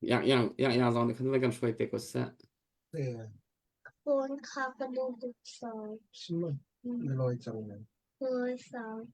Yang yang yang yang zong nih khan vai kan hruai te ko seh. Phone kha ka duh tuk sau. Na lawi cang ne. Lawi sau.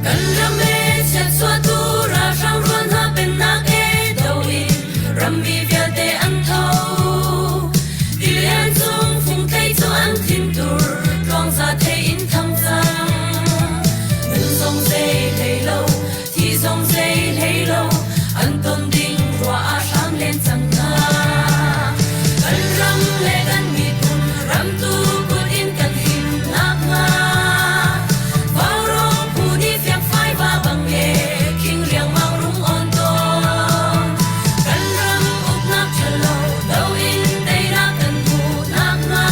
Kan ram e chiatchuahtu ralhrang rual hna pennak e do in rammi vialte an tho. Tilian cung fungthei cu an thintur tluangza thei in thang cang. Nun zong zei hlei lo, thi zong zei hlei lo, an ton ding ruah ah hram len cang hna. Kan ram le kan miphun ramtu kut in kan him nakhnga Vaurawng phu nih fiangfai va bang e khing riangmang rung on tawn. Kan ram uknak ṭhalo do in teinak kan hmuh nakhnga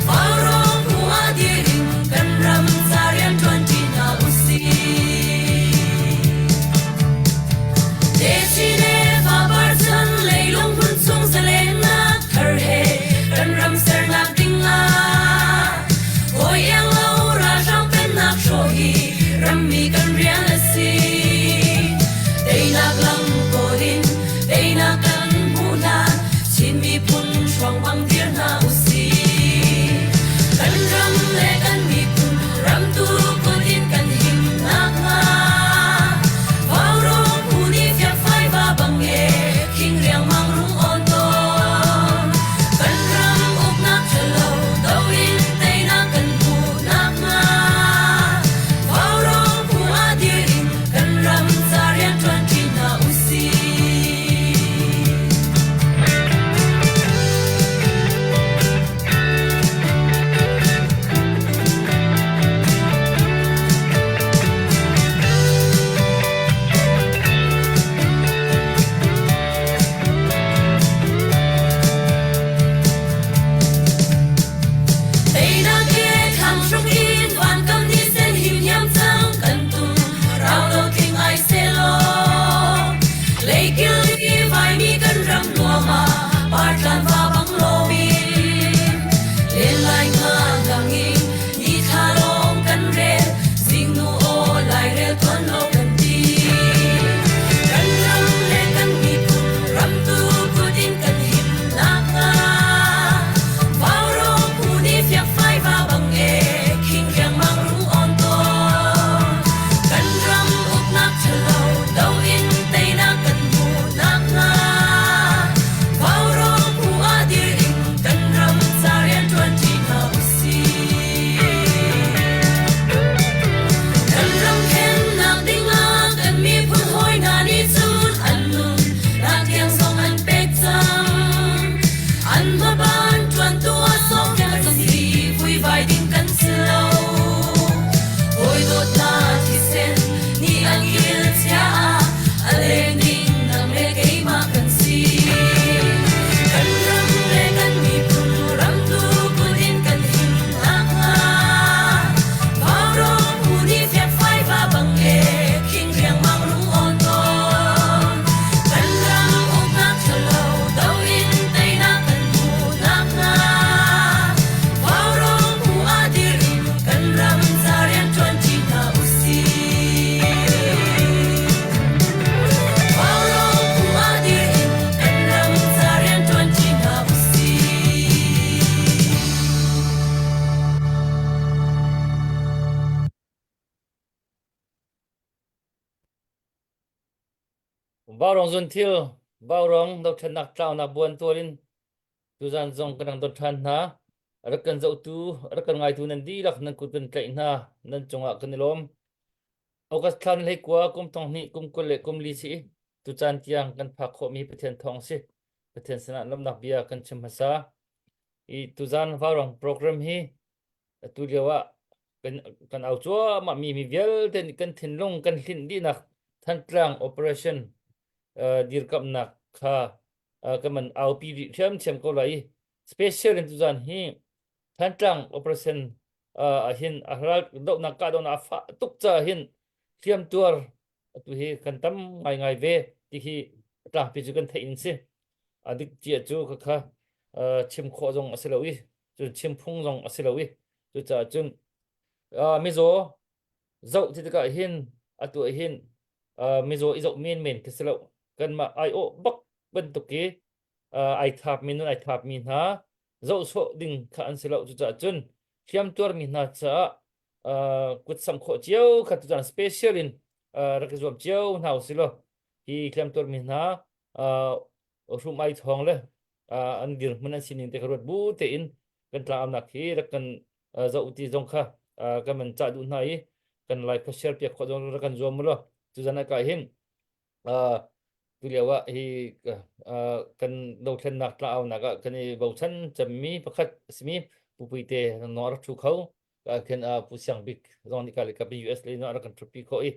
Vaurawng phu ah dir in kan ram ca rian ṭuanṭi hna usih. Techin le fapar chan leilung hmun chung zalennak thar he kan ram sernak ding ah hawi iang lo ralhrang pennak hrawh hi rammi kan rian a si. Teinak lam kawl in teinak kan hmuh hlan Chin miphun hruang bang dir hna usih. Kan ram le kan miphun ramtu kut in kan him nakhnga Vaurawng phu nih fiangfai va bang e khing riangmang rung awn tawn. Kan ram uknak ṭhalo do in teinak kan hmuh nakhnga Vaurawng phu ah dir in kan ram ca rian ṭuanṭi hna usih. Teinak he thlang hruk in vankam ni sen himhiam cang kan tum rau lo tling ai selaw leikil i vaimi kan ram nuam ah partlan va bang lomin len lai nga lang in ni thla lawng kan rel zingnu aw lairel tuan lo kan ti kan ram le kan miphun ramtu kut in kan him nakhnga Vaurawng phu nih fiakfai va bang e khing riangmang rung awn tawn. Kan ram uknak ṭhalo do in teinak kan hmuh nakhnga Vaurawng phu ah dir in kan ram ca rian ṭuanṭi hna usih. Kan ram khennak dingah kan miphun hawi hna nih cun an nun nak tiang zong an pek cang. An hmaban ṭuantu ah sawmfiang kan si, vuivai ding kan si lo. Hawi dawt hna thisen nih an kil chia ah a leng ding nang le keimah kan si. Kan ram le kan miphun ramtu kut in kan him nakhnga Vaurawng phu nih fiakfai va bang e khing riangmang rung awn tawn. Kan ram uknak ṭhalo do in teinak kan hmuh nakhnga Vaurawng phu ah dir in kan ram ca rian ṭuanṭi hna usih. Vaurawng phu ah dir in kan ram ca rian ṭuanṭi hna usih. Vaurawng zunthil, vaurawng dothlennak tlaunak buan tuar in tuzan zong kan rak dot ṭhan hna. A rak kan zohtu, a rak kan ngaitu nan dihlak nan kut kan tlaih hna. Nan cungah kan i lawm. August thla ni 19 kum thong hnih kum 20 le kum li si tucaan tiang kan phak khawhmi Pathian thawng si. Pathian sinah lawmhnak bia kan chim hmasa. I tuzan vaurawng program hi atu lio ah kan kan au cuahmah mi mi vialte nih kan thinlung kan hlinh dihnak Thantlang operation uh, dirkamnak kha uh, kan man aupi rih ṭhiamṭhiam ko lai i. Special in tuzan hi Thantlang operation ah hin a ral dohnak kahdohnak a fah tuk caah hin hliamtuar atu hi kan tam ngaingai ve ti hi tlangpi cu kan theih in si. A dik cia cu khakha chim khawh zong a si lo i cun chim phung zong a si lo i cucaah cun mizaw zoh ti tikah hin atu ah hin mizaw i zoh menmen khi si lo kanmah aiawh bak bantuk i ai thapmi nun ai thapmi hna zoh sawh ding kha an si lo cucaah cun hliamtuarmi hna caah kut samh khawh cio kha tutan special in rak i zuam cio hna usih law hi hliamtuarmi hna hrum ai thawng le an dirhmun an sining te kha ruat bu tein kan tlangamnak hi rak kan zoh ti zong kha kan man cah duh hna i kan lai kha share piak khawh zong rak kan zuam mu law cuzan ah ka hin Tu lio ah hi kan dothlennak tla-aunak ah kan i bochan cemmi pakhat a simi Pu Puite no a rak ṭhu kho. Khin Pu Siang Bik zong nih kali kap US lei a rak kan ṭhutpi khawh i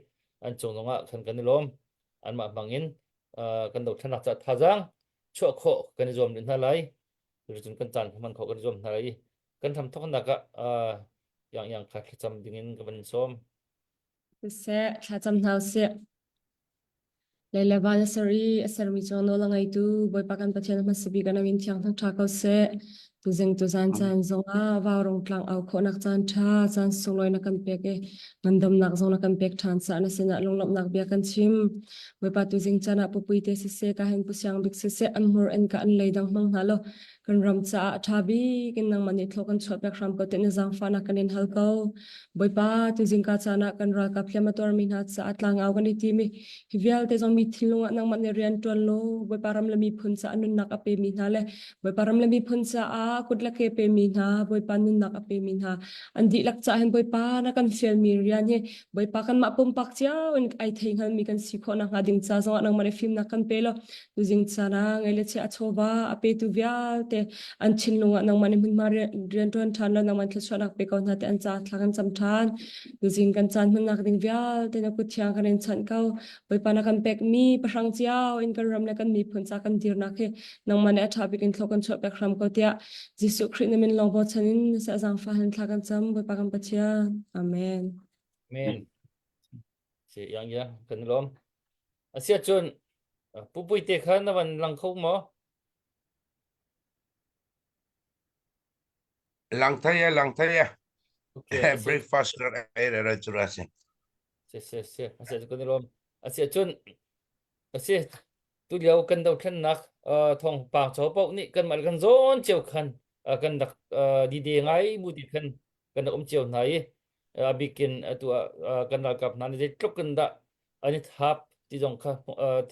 an cung zong ah khan kan i lawm. Anmah hmang in kan dothlennak caah thazaang chuah khawh kan i zuam rih hna lai. Cuticun kan caan hman khawh kan i zuam hna lai i kan hramthawknak ah yang yang kha thlacam dingin ka van sawm. Siseh, thlacam hna usih. Lei le van a ser i a sermi cu nawl a ngeitu Bawipa kan Pathian hmasa bik a min thiang thangṭha ko seh. Tuzing tuzan caan zongah vaurung tlang au khawhnak caan ṭha, caan sunglawi na kan pek i ngandamnak zong na kan pek ṭhan caah na sinah lunglawmhnak bia kan chim. Bawipa tuzing caan ah pupui te siseh, ka hin pu siang bik siseh, an hmur in ka an lei dang hmang hna law kan ram caah a ṭha bik in nangmah nih thlawh kan chuahpiak hram ko tiah na zaangfahnak kan in hal ko. Bawipa, tuzingka caan ah kan ralkap hliam a tuarmi hna caah tlangau kan i tim i hi vialte zong mi thinlung ah nangmah nih rian ṭuan law Bawipa ram le miphun caah nunnak a pemi hna le Bawipa ram le miphun caah kut le ke pemi hna Bawipa nunnak a pemi hna an dihlak caah hin Bawipa na kan fialmi rian hi Bawipa kanmah pumpak cio in ai thei hngalmi kan si khawh nakhnga ding ca zongah nangmah nih fimnak kan pe law Tuzing caan ah ngei le chia a chawva a petu vialte an thinlung ah nangmah nih hmunhma rianṭuan ṭhan law nangmah thluachuahnak pe ko hna ti an ca thla kan cam ṭhan. Tuzing kan caan hmannak ding vialte na kut thiang kan in chanh ko. Bawipa na kan pekmi pahrang cio in kan ram le kan miphun ca kan dirnak hi nangmah nih a ṭha bik in thlawh kan chuah pek hram ko tiah Jesuh Khrih na min lawng bochan in na seh zaangfah hin thla kan cam Bawipa kan Pathian. Amen. Amen. Si yang ya kan lawm. Asiahcun pupui te kha na van lang kho maw? Lang thei e, lang thei e. Okay, asi. Breakfast rak ei re ra chu ra si. Si si si. Asiah kan i lawm. Asiahcun asi tu lio kan dothlennak thawngpang cho paoh nih kanmah le kan zawn cio khan kan rak dide ngai mu ti khan kan rak um cio hna i a bikin atu ah kan ralkap hna nih zeitluk in dah an i thap ti zong kha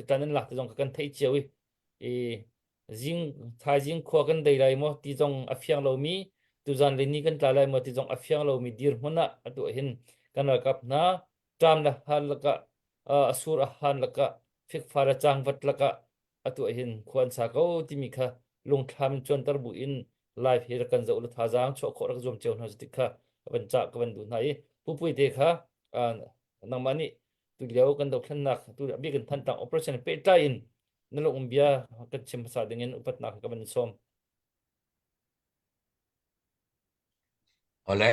ṭan an lak ti zong kha kan theih cio i i zing thaizing khua kan dei lai maw ti zong a fiang lomi tuzan le ni kan tla lai maw ti zong a fiang lomi dirhmun ah atu ah hin kan ralkap hna ṭam le han lakah a sur a han lakah fikfa le cangvat lakah atu ah hin khua an sa ko timi kha lungthlam in cuanter bu in live hi rak kan zoh le thazaang chuah khawh rak zuam cio hna ti kha van cah ka van duh hna i pupui te kha nangmah nih tu lio kan dothlennak tu bik in Thantlang operation pehtlai in na lung um bia kan chim hmasa ding in upatnak ka van sawm. Ole.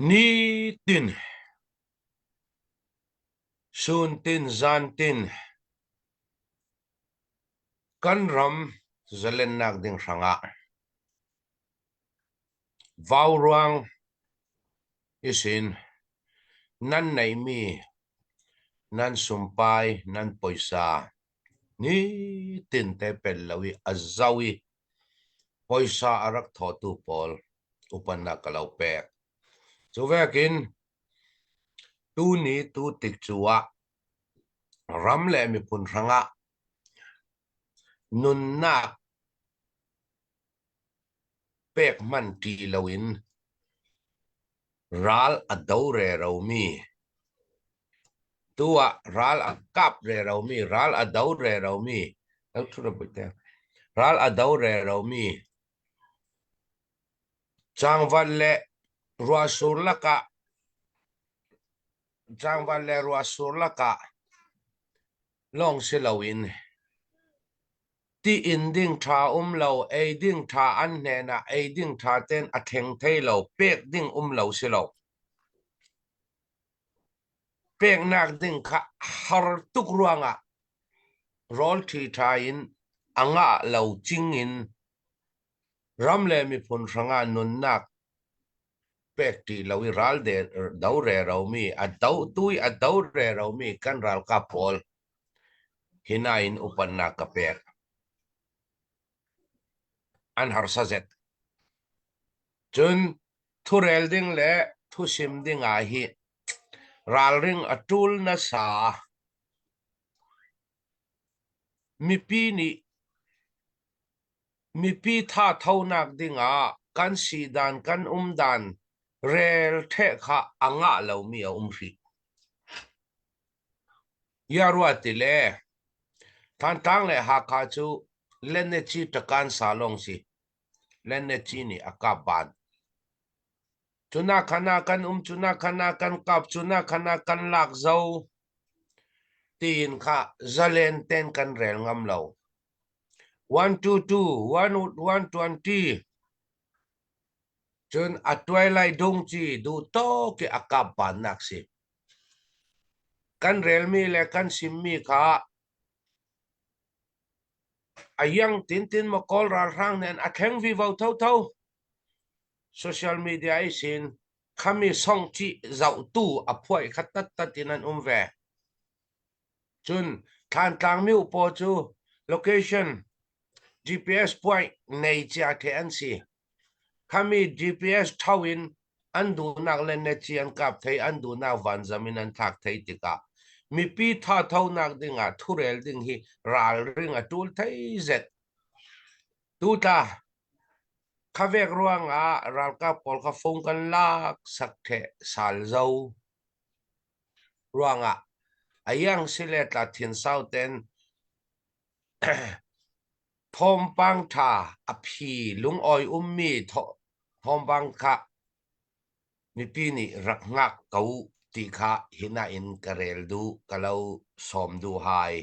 Nitin Suntin zantin kan ram zalennak ding hrangah vauruang isin nan neihmi nan sumpai nan poisa nitin te pel lo i a zo i poisa a rak thawtu pawl upannak ka lo pek. Cu vekin Tuni tu tik cu ah ram le miphun hrangah nunnak pek hmanh ṭih loin ral a do reromi, tu ah ral a kap reromi, ral a do reromi, ral a do reromi Cangvat le ruahsur lakah cangvat le ruahsur lakah lawng si loin. Ti inn ding ṭha um lo, ei ding ṭha an hnen ah ei ding ṭha tein a thleng thei lo, pek ding um lo si lo. Peknak ding kha har tuk ruangah rawl ṭhi ṭha in a ngah lo cing in ram le miphun hrangah nunnak pek ṭi lo i ral do reromi a do tu i a do reromi kan ralkap pawl hina in upatnak ka pek. An harsa zet. Cun thurel ding le thusim ding ah hi ralring a ṭul nasa. Mipi nih Mipi thathonak dingah kan sidan kan umdan rel ṭheh kha a ngah lomi a um hrih. Yarua ti le Thantlang le Hakha cu Leneci ṭakan sa lawng si. Leneci nih a kap ban. Cuna khan ah kan um, cuna khan ah kan kap, cuna khan ah kan lak zo tiin kha zalen ten kan rel ngam lo. 122, 120 cun a tuailai dung ci duh tawk i a kap bannak si. Kan relmi le kan simmi kha a iang tintin maw Kawl ralhrang nih a thleng vivo thotho. Social media i sin khami song ci zohtu a phuai khat tattat in an um ve. Cun Thlantlang myu paw cu location GPS point nei cia the an si. Khami GPS tho in an duhnak le neci an kap thei an duhnak vanzam in an thlak thei tikah mipi thathonak dingah thurel ding hi ralring a tul thei zet. Tutla khavek ruangah ralkap pawl kha fung kan lak sak the sal zo ruangah a iang si le tla thin sau ten thawngpang ṭha a phi lungawi ummi thawngpang kha mipi nih rak hngak ko ti kha hina in ka rel duh ka lo sawm duh hai.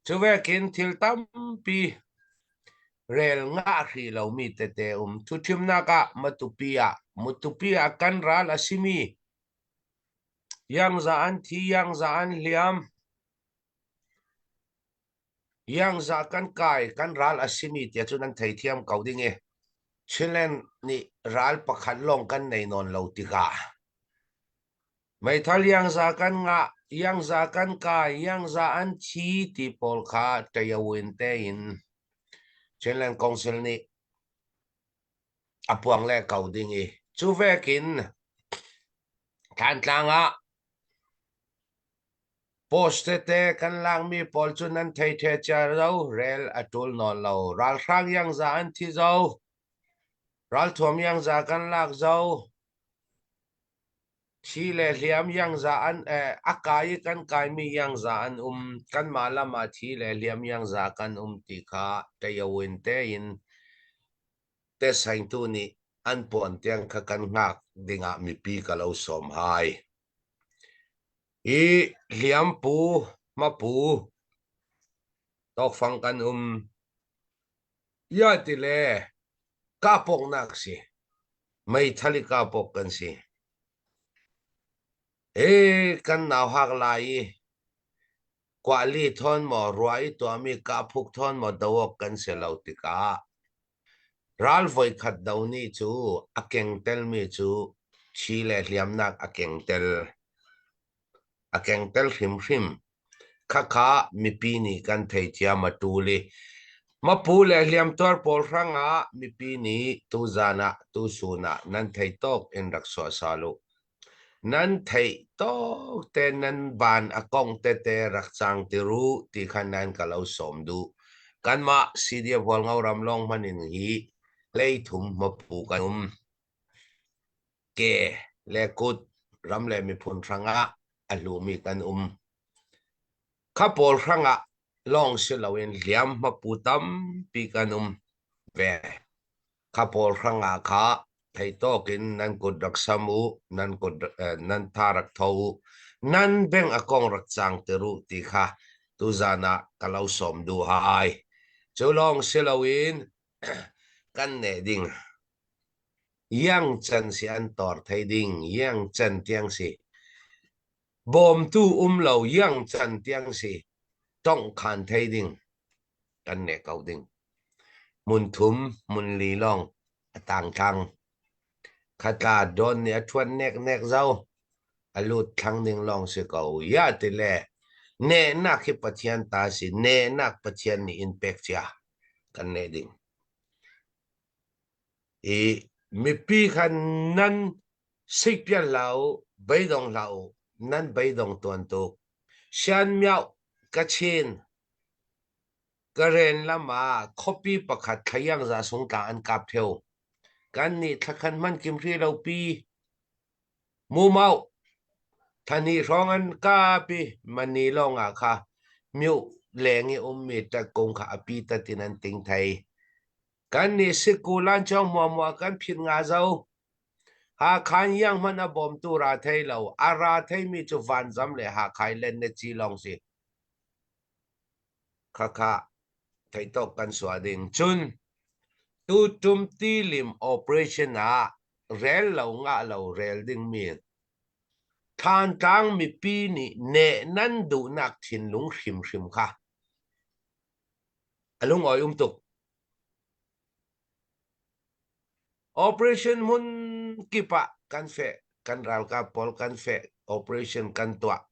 Cu vekin thil tampi rel ngah hrih lomi tete um. Thuthimnak ah Matupi ah Matupi ah kan ral a simi Iangza an thi, iangza an hliam. Iangza kan kai, kan ral a simi tiah cun an theithiam ko ding i Chinland nih ral pakhat lawng kan nei nawn lo tikah meithal iangza kan ngah, iangza kan kai, iangza an thi ti pawl kha ṭayawin tein Chinland Council nih a puang le ko ding i cu vekin Thantlang ah post tete kan lakmi pawl cu nan thei the cia lo rel a ṭul nawn lo ralhrang iangza an thi zo ralthuam iangza kan lak zo thi le hliam iangza an eh, a kai i kan kaimi iangza an um kanmah lam ah thi le hliam iangza kan um ti kha ṭayawin tein Teshaingtu nih an puan tiang kha kan hngak dingah mipi ka lo sawm hai. Hi hliampu, hmapu, tawkfang kan um. Ia ti le kahpawknak si. Meithal i kahpawk kan si. Hi kan nau hak lai i kuahli thawn maw rua i tuahmi kahphuk thawn maw do awk kan si lo tikah ral voikhat do ni cu a keng telmi cu thi le hliamnak a keng tel a keng tel hrimhrim. Khakha mipi nih kan theithiam a ṭul i Mapu le hliamtuar pawl hrangah mipi nih tuzan ah tusun ah nan thei tawk in rak suahsal u. Nan theih tawk te nan van a kongh tete rak cang ti ru ti kha nan ka lo sawm duh. Kanmah CDF Hualngo ram lawng hmanh in hi 33 hmapu kan um. Ke le kut ram le miphun hrangah a hlumi kan um. Kha pawl hrangah lawng si loin hliam hmapu tampi kan um ve. Kha pawl hrangah kha theitawk in nan kut rak sam u, nan kut nan tha rak tho u, nan beng a kong rak cang ter u ti kha tuzan ah ka lo sawm duh hai. Cu lawng si loin kan neh ding. Iang can si an tor thei ding. Iang can tiang si. Bawmtu um lo iang can tiang si. Tongh-khan thei ding. Kan neh ko ding. Hmun thum, hmun li lawng a tang thlang. Khatla Don nih a ṭhuan neknek zau. A lut thlang ding lawng si ko. Ya ti le nehnak hi Pathian ta si. Nehnak Pathian nih in pek cia kan neh ding. I mipi kha nan sikpial hlah u, beidong hlah u, nan beidong tuan tuk. Sian miauh Kachin Karen lam ah khuapi pakhat Thlayangza sungtla an kap theo. Kannih thlakhan hmanh kim hri lo pi. Mumau thlahnih hrawng an kap i mani lawng ah kha myu leng i ummi ṭatkung kha a pi tat in an ting thei. Kannih sikku lancawng muamua kan phit nga zo. Hakha in iang hmanh a bawmtu ra thei lo. A ra theimi cu vanzam le Hakha i len ne ci lawng si. Khakha theitawk kan suah ding. Cun tutum tilim operation ah rel lo ngah lo rel dingmi Thantlang mipi nih neh nan duhnak thinlung hrimhrim kha a lungawi um tuk. Operation hmun kip ah kan feh, kan ralkap pawl kan feh, operation kan tuah.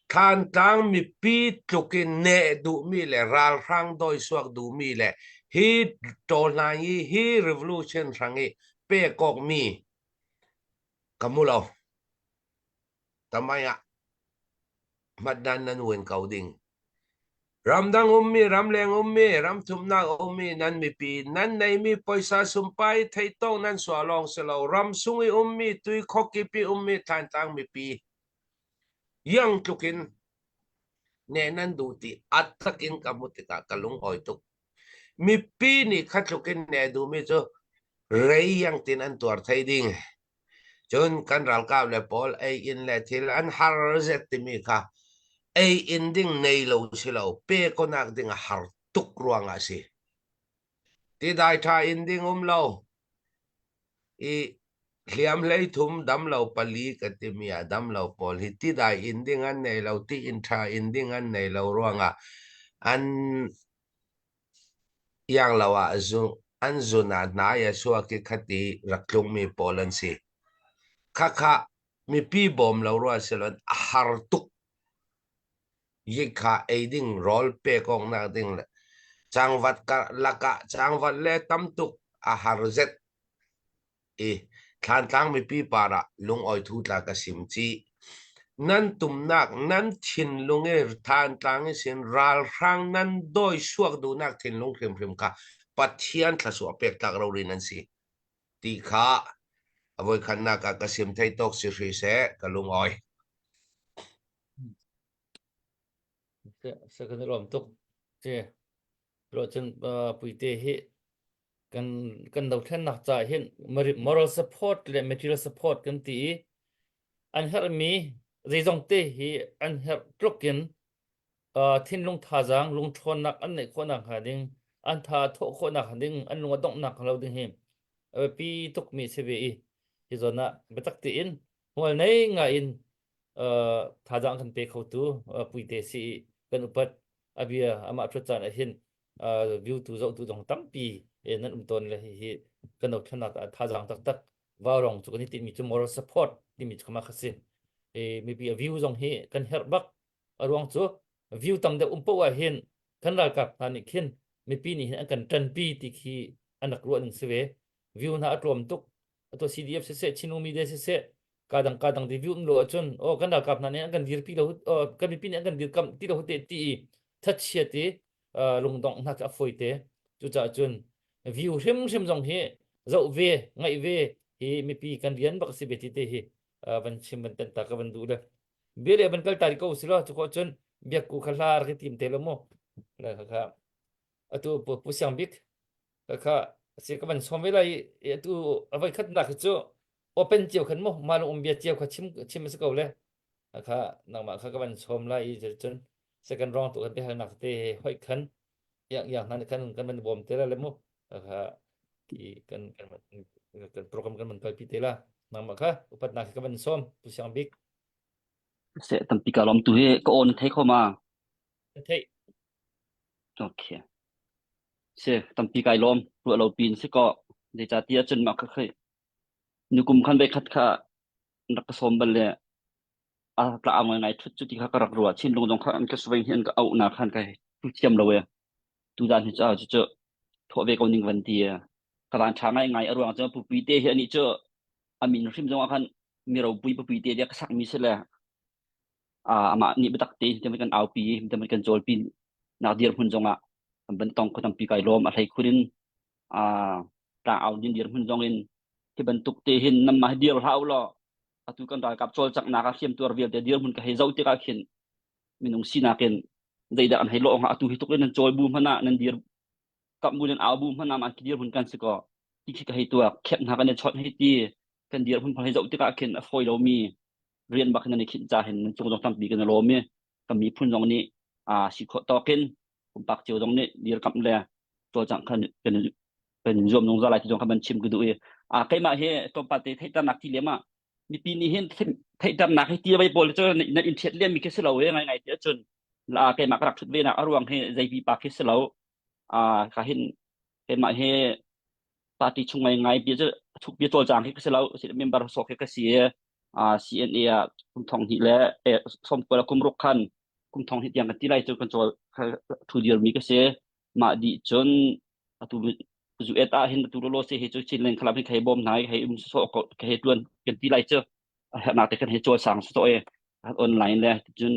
Thantlang mipi tluk in neh duhmi le ralhrang dawisuak duhmi le hi ṭawlhna i hi revolution hrang i pekawkmi ka hmu lo. Tamai ah hmatdan nan uen ko ding. Ramdang ummi, ramleng ummi, ramthumnak ummi nan mipi nan neimi poisa sumpai theitong nan suah lawng si lo. Ram sung i ummi, tui khuakip i ummi Thantlang mipi iang tluk in ne nan duh ti a tak in ka hmuh tikah ka lung awi tuk. Mipi nih kha tluk in ne duhmi cu rei iang tin an tuar thei ding. Cun kan ralkap le pawl ei inn le thil an har zet timi kha ei inn ding nei lo si lo pe konak ding a har tuk ruangah a si. Tidai ṭha inn ding um lo i hliam hlei thum dam lo pali ka timi ah dam lo pawl hi tidai inn ding an nei lo ti inn ṭha inn ding an nei lo ruangah an Ianglo ah an zun ah hnai a chuak i khati rak tlungmi pawl an si. Khakha mipi bawm lo rua siloin a har tuk. Yikha ei ding rawl pek awknak ding le cangvat lakah cangvat le tam tuk a har zet. i Thlantlang mipi par ah lungawi thu tla ka sim chih. Nan tumnak nan thinlung i Thantlang i sin ralhrang nan dawi suak duhnak thinlung hrimhrim kha Pathian thluachuah pek tlak rori nan si ti kha a voikhatnak ah ka sim thei tawk si hri seh ka lungawi. Se kan i lawm tuk. Ci cun puite hi kan kan dothlennak ca hin moral support le material support kan ti i an herhmi zeizong te hi an herh tluk in uh, thinlung thazaang lungṭhawnnak an neih khawhnak hnga ding an tha thawh khawhnak hnga ding an lung a donghnak lo ding hi a biapi tukmi a si ve i hi zawn ah biatak tein hmual nei ngai in uh, thazaang kan pe khotu uh, puite si i kan upat a bia amah ṭhut caan ah hin view tu zohtu zong tampi nan um tawn le hihi kan dothlennak ah thazaang taktak vaurong cu kan i tinhmi cu moral support timi cu kha si mipi a view zong hi kan herh bak a ruang cu view tam deuh um poah ah hin kan ralkap hna nih khin mipi nih hin an kan ṭanpi ti khi an rak ruah ning si ve view hna a tlawm tuk atu CDF siseh Chinung media siseh kadang kadang review um lo ahcun oh kan ralkap hna nih an kan dirpi lo oh kan mipi nih an kan dirkamh ti lo te ti i thatchiat i lungdongh hna cu a fawi te cucaah cun view hrimhrim zong hi zoh ve ngaih ve hi mipi kan rian bak si ve ti te hi van chim van tan ta ka van duh le bia le van kal ta ko si lo cu ko cun biakku kha hla rak i tim te lo mu le kha kha atu pu siang bik kha si ka van som ve lai i atu a voi khatnak hi cu open cio khan mu ma lung um bia cio kha chim chim a si ko le kha nangmah kha ka van som lai i cun second round tu kan biahalnak te hoi khan. Yang yang hna nih khan kan van bawm te la le mu. Kha ki kan kan kan program kan man kalpi te la. Nangmah kha upatnak ka van sawm Pu Siang Bik. Se tampi ka lawm tu hi ka aw na thei kho ma? Na theih. Okay. Se tampi kai lawm ruah lo pin si ko zeicahtiah cun mah kha khai nukum khan ve khat kha rak ka sawm bal le a tla ngai ngai thut cu ti kha ka rak ruah chin lung zong kha an ka suai hi an ka auh na khan kai tu thiam lo e tu dan hi cu cu thawh ve ko ning van ti ka van tha ngai ngai a ruang cu pupui te hi ani cu amin hrim zong ah khan mi ropui pupui te dia ka sak mi si le amah nih biatak te te kan aupi te kan cawlpi nak dir hmun zong ah kan ban tong kho tampi kai lawm a hlei khun in tlang au din dir hmun zong in hi bantuk te hin nam ma dir hlah law atu kan ralkap cawlcanghnak ah hriamtuar vialte dirhmun ka hei zoh tikah khin minung sinak in zeidah an hei lawh hnga atu hi tuk in nan cawl bu hmanh ah nan dir kap bu nan au bu hmanh ah mah khi dirhmun kan si ko ti khi ka hei tuak khep hna kan i chawnh hei ti kan dirhmun hei zoh tikah khin a fawi lomi rian bak nan i khinh ca hin nan cung zong tampi kan i lawm i kan miphun zong nih a si khawh tawk in pumpak cio zong nih dirkamh le cawlcangh khan kan kan zuam zungzal lai ti zong kha ban chim ka duh i a keimah hi tlawmpal te theihternak ti lem ah mipi nih hin theihternak hi ti vai pawl cu nan in thiat liam mi khi si lo e ngai ngai ti ahcun la keimah ka rak thut ve nak a ruang hi zeipi pa khi si lo a ka hin keimah hi party chung ngai ngai bia cu thuk bia cawlcang khi ka si lo member sok khi ka si a CNA ah kum thong hnih le som kul kum ruk khan kum thong hnih tiang kan ti lai cu kan cawl thu dir mi ka si mah dih cun atu zu et ah hin atu lo se hi cu chin len khalam hi khei bom nai hei um so ko ka hei tuan kan ti lai cu a hernak te kan hei cawl sang so e online le cun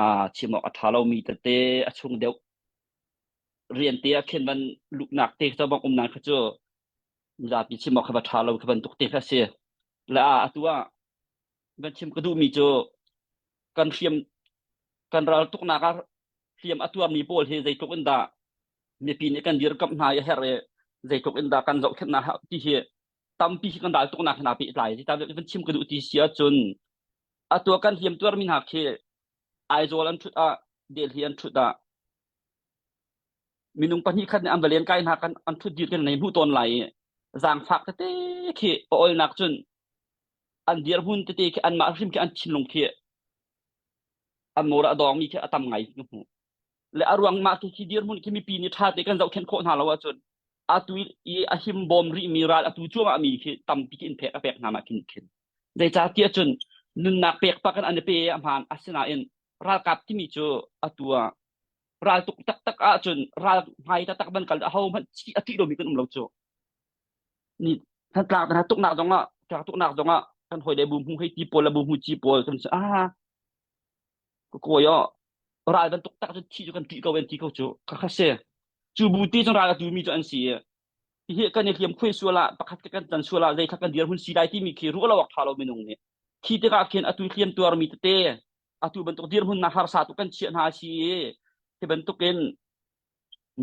a chim awk a tha lo mi tete a chung deuh rian te ah khin van luhnak te cu bang umnak kha cu mizapi chim awk kha va tha lo kha bantuk te kha si le a atu ah van chim ka duh mi cu kan hriam kan ral tuknak ah hliam a tuarmi pawl hi zeitluk in dah mipi nih kan dirkamh hna i a herh i zeitluk in dah kan zohkhenh hna ti hi tampi hi kan ral tuknak hna pehtlai ti ta van chim ka duh ti si ahcun atu kan hliam tuarmi hna khi Aizawl an ṭhut ah Delhi an ṭhut ah minung pahnih khat nih an va len kai hna kan an ṭhut dir kan nei hmuh tawn lai i zaangfak tete khi a olnak cun an dirhmun tete khi anmah hrim khi an thinlung khi an mawr a dawngmi khi a tam ngai ka hmuh le a ruang mah khi khi dirhmun khi mipi nih ṭha te kan zohkhenh khawh hna lo ahcun atu i a him bawm rihmi ral atu cuahmah mi khi tampi khi in pek a pek hna mah khin khin zeicahtiah cun nunnak pek pak in an i pe a hmaan asinain ralkap timi cu atu ah ral tuk taktak ahcun ral hmai taktak ban kal aho hmanh a ṭih lomi kan um lo cu ni Thantlang hna tuknak zong ah tlak tuknak zong ah kan hawile bu hmu hei ti pawl le bu hmu ci pawl kan ah ka kawi oh ral bantuk tak cu thi cu kan ṭih ko en ti ko cu kha kha si cu bu ti cu ral a tu mi cu an si hi kan i hliam khuai sual ah pakhat kan tan sual ah zei kha kan dir hun si lai timi khi ruah lo awk ṭha lo minung nih khi tikah khin atu hliam tuar mi tete atu bantuk dirhmun na harsa tu kan chiah hna si i hi bantukin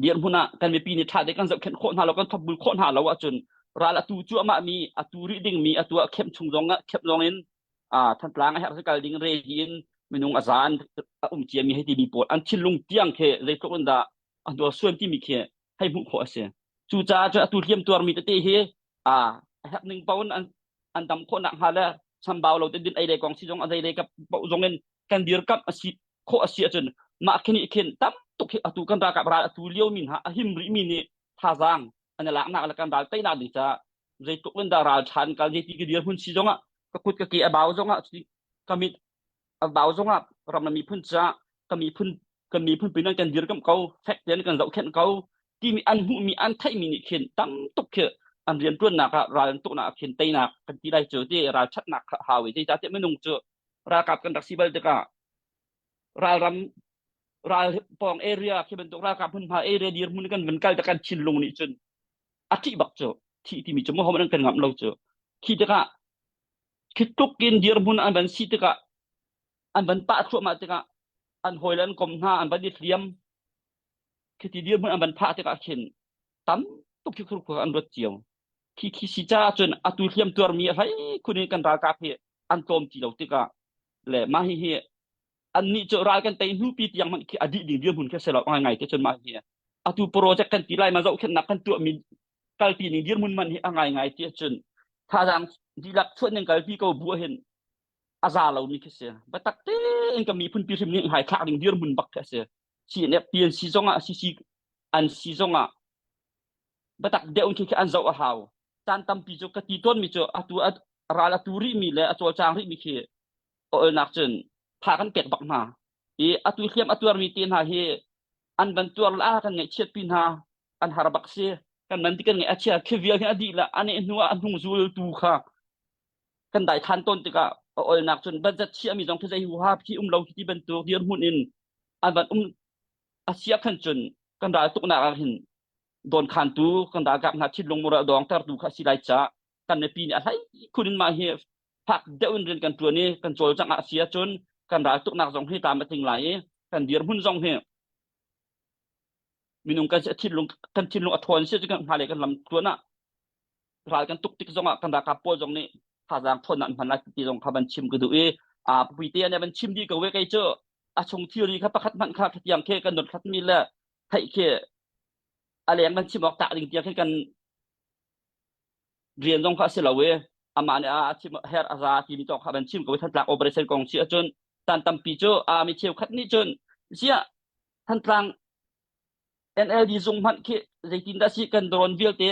dirhmun ah kan mipi nih ṭha te kan zohkhenh khawh hna lo kan thopbul khawh hna lo ahcun ral atu cuahmah mi atu rih ding mi atu ah khem chung zong ah khem zong in a Thantlang a herh kal ding ready in minung a zan a um cia mi hei ti mi pawl an thinlung tiang khi zeitluk in dah a hnuarsuan timi khi hei hmuh khawh a si cucaah cun atu hliam tuar mi tete hi a herh ning paoh in an an dam khawh nak hnga le chambau lo te din ei le kong si zong a zei le kap paoh zong in kan dirkamh a si khawh a si ahcun mah khi nih khin tam tuk hi atu kan ralkap ral atu lio mi hna a him rih mi nih thazaang an i laknak le kan ral teinak ding caah zeitluk in dah ral ṭhan kal zeiti ka dirhmun si zongah ka kut ka ke a bau zongah ka mit a bau zongah ram le miphun caah ka miphun kan miphun pin kan dirkamh ko fek tein kan zohkhenh ko timi an hmuhmi an theihmi nih khin tam tuk khi an rianṭuannak ah ral an tuknak ah khin teinak kan ti lai cu ti ralṭhatnak kha hau i zeicahtiah minung cu ralkap kan rak si bal tikah ralram ral pawng area khi bantuk ralkap hmunhma area dirhmun kan van kal kan thinlung nih cun a ṭih bak cu thih timi cu maw an kan ngamh lo cu khi tikah khi tluk in dirhmun an van si tikah an van pah thluahmah tikah an hawile an kom hna an van i hliam khiti dirhmun an van phah tikah khin tam tuk khi khurkhur an ruat cio khi khi si caah cun atu hliam tuarmi a hlei khun in kan ralkap hi an tlawm ti lo tikah le mah hi hi annih cu ral kan tei hnu pi tiang hmanh khi a dih ding dirhmun khi si lo ngai ngai te cun mah hi. Atu project kan ti lai ma zohkhenhnak kan tuahmi kalpi ning dirhmun man hi a ngaingai ti ahcun thazaang dihlak chuah ning kalpi ko bu ahhin a za lomi khi si. Biatak tein kan miphun pi hrim nih hmai thlak ding dirhmun bak khi a si. CNF PNC zongah CC an si zongah biatak deuh khi khi an zoh a hau. Caan tampi cu ka ti tawnmi cu atu ral a tu rihmi le a cawlcang rihmi khi olnak cun tha kan pek bak hna. I atu hliam a tuarmi te hna hi an van tuar la kan ngaihchiat pi hna an har bak si kan man ti kan ngaih a chia khi vial hi a dih la ane hnu ah a hnung zul tu kha kan dai than tawn tikah a olnak cun budget chiami zong khi zei huha khi um lo khi ti bantuk dirhmun in an van um a sia khan cun kan ral tuknak ah hin don khantu kan ralkap hna thinlung moral dawngtertu kha si lai ca kan mipi nih a hlei khun in mah hi fak deuh in rian kan ṭuan i kan cawlcangh ah si ahcun kan ral tuknak zong hi tlam a tling lai i kan dirhmun zong hi minung kan thinlung kan thinlung a ṭhawn si cu kan hmailei kan lam tluan ah ral kan tuk tik zong ah kan ralkap pawl zong nih thazaang ṭhawnnak an hman lai ti zong kha van chim ka duh i a puite nih van chim dih ko ve kei cu a chung thilri kha pakhat hmanh kha khatiang khi kan dothlatmi le theih khi a leng van chim awk tak ding tiang khi kan rian zong kha a si lo i amah nih a chim her a za timi tawk kha van chim ko i Thantlang operation kong si ahcun tan tampi cu a mi cheukhat nih cun ziah Thantlang NLD zung hmanh khi zeitin dah si kan drone vialte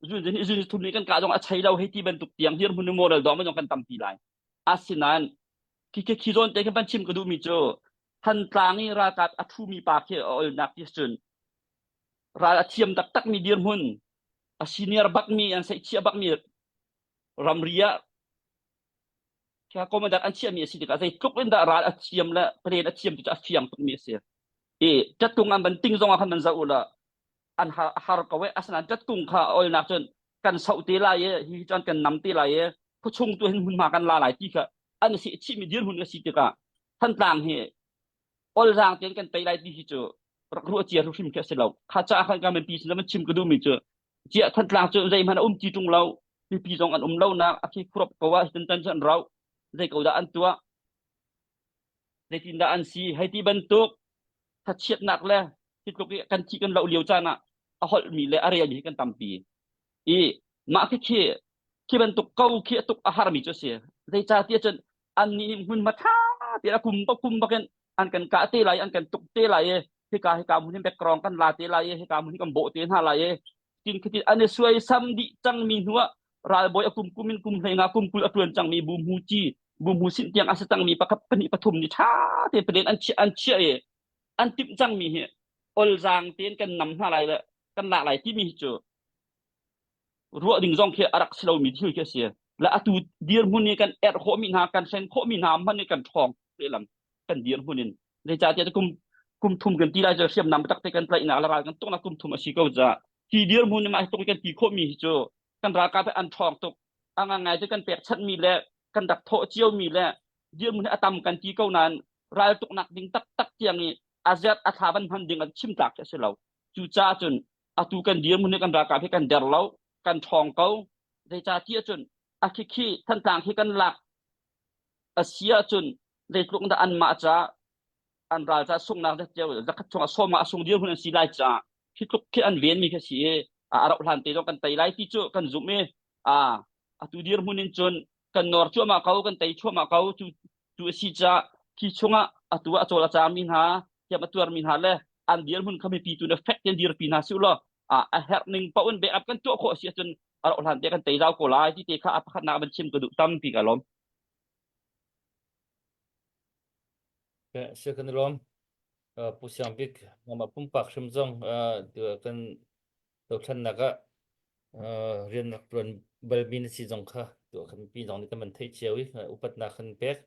zun zun zun thum nih kan kah zong a chei lo hei ti bantuk tiang dirhmun moral dong zong kan tampi lai asinain khi khi khi zawn te khi van chim ka duhmi cu Thantlang i ralkap a thumi pa khi a olnak ti cun ral a thiam taktakmi dirhmun a senior bakmi an seihchiah bakmi ramri ah kha commander an chiahmi a si tikah zeitluk in dah ral a thiam le plan a thiam ti cu a fiang tukmi a si i ṭattung an van ting zong ah khan van zoh u la an har, har ko e asinain ṭattung kha olnak cun kan soh te lai i hi cun kan nam te lai i khuachung tu hin hmunhma kan la lai ti kha an si chihmi dirhmun a si tikah Thantlang hi olzaang tein kan tei lai ti hi cu rak ruah cia hrim khi a si lo kha caah khan ka mipi sin chim ka duhmi cu ciah Thantlang cu zeihmanh a um ti ṭung lo mipi zong an um lo nak a khi khurop ko ah tan tan cu an rau zei ko dah an tuah zeitin dah an si hei ti bantuk thachiatnak le hi tluk i kan thi kan loh lio caan ah a holhmi le a relmi hi kan tampi i mah khi khi khi bantuk ko khi a tuk a harmi cu a si zeicahtiah cun annih nih hmunhma ṭha tein a kum kum bakin an kan kah te lai an kan tuk te lai i hika hika hmun hin background kan la te lai i hika hmun hin kan bawh te hna lai i tin khitin an i suaisam dih cangmi hnu ah ralbawi a kum kum in kum hleinga kum 20 a ṭuan cangmi bu mu ci bu mu sin tiang a si cangmi pakhat pahnih pathum nih ṭha te palen an chiah an chiah i an timh cangmi hi olzaang tein kan nam hna lai le kan lak lai timi hi cu ruah ding zong khi a rak si lomi thil khi a si. Le atu dirhmun i kan erh khawhmi hna, kan hren khawhmi hna hmanh i kan ṭhawng lehlam kan dirhmun in. Zeicahtiah kum kum thum kan ti lai cu hriamnam biatak te kan tlaihnak le ral kan tuknak kum thum a si ko caah hi dirhmun in mah hi tuk kan ti khawhmi hi cu kan ralkap hi an ṭhawng tuk. A ngangai cu kan pekchanhmi le kan rak thawh ciomi le dirhmun hi a tam kan ti ko nain ral tuknak ding taktak tiang i a zet a thla van hman ding an chim tlak khi a si lo. Cucaah cun atu kan dirhmun hi kan ralkap hi kan der lo kan ṭhawng ko zeicahtiah cun a khikhi Thantlang khi kan lak a si ahcun zeitluk dah anmah ca an ral ca sunghnak zakhat chung a sawm ah a sung dirhmun an si lai caah khi tluk khi an venmi khi si i a rauh hlan te zong kan tei lai ti cu kan zumh i a atu dirhmun in cun kan nawr cuahmah ko kan tei cuahmah ko cu cu a si caah khi chungah atu ah a cawl a cami hna thiam a tuarmi hna le an dirhmun kha mipi tu na fek tein dirpi hna si law a herh ning paoh in backup kan tuah khawh si ahcun a rauh hlan te kan tei zau ko lai ti te kha a pakhatnak van chim ka duh tampi ka lawm. Sia kan lawm. Pu Siang Bik nangmah pumpak hrim zong kan dothlannak ah rian rak ṭuan balmi na si zong kha kan mipi zong nih kan van theih cio i upatnak kan pek.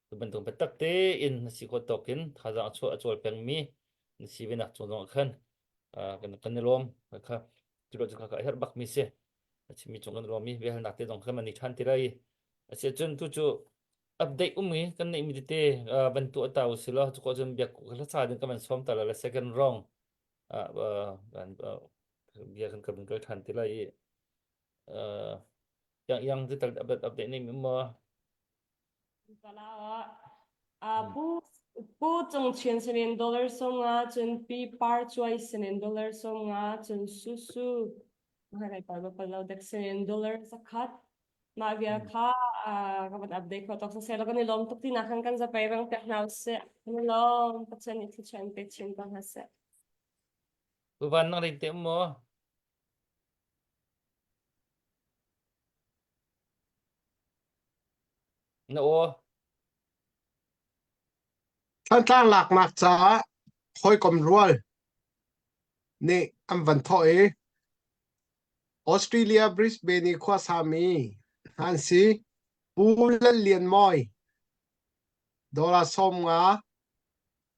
Tu bantuk biatak tein na si khawh tawk in thazaang a chuah a cawl pengmi na si ve nak cung zong ah khan kan kan i lawm kha cu lo cu kha a herh bakmi si. A chimmi cung kan lawm i biahalnak te zong kha man i ṭhan ti lai. Asiahcun tu cu update um i kan neihmi tete van tuah ta u si law cu ko cun biak hla sa ding kan van sawm ta la second round bia kan kan kal ṭhan ti lai i yang yang te tal update update nei mi maw Pu. Pu Cung Chin sinin dollar 50 cun Pi Par Cuai sinin dollar 50 cun Susu Hai par ba lo dek sinin dollar 100 mah vial kha ka van update kho tok se lo kan i lawm tuk ti nak kan zapei bang pek hna usih kan i lawm Pathian nih thluachuah pe chin ko hna seh. Pu Van nang rin te um maw? Na aw. Thantlang laknak caah hawikom rual nih an van thawh i Australia Brisbane i khuasami an si. Pu Lal Lian Mawi dollar 50,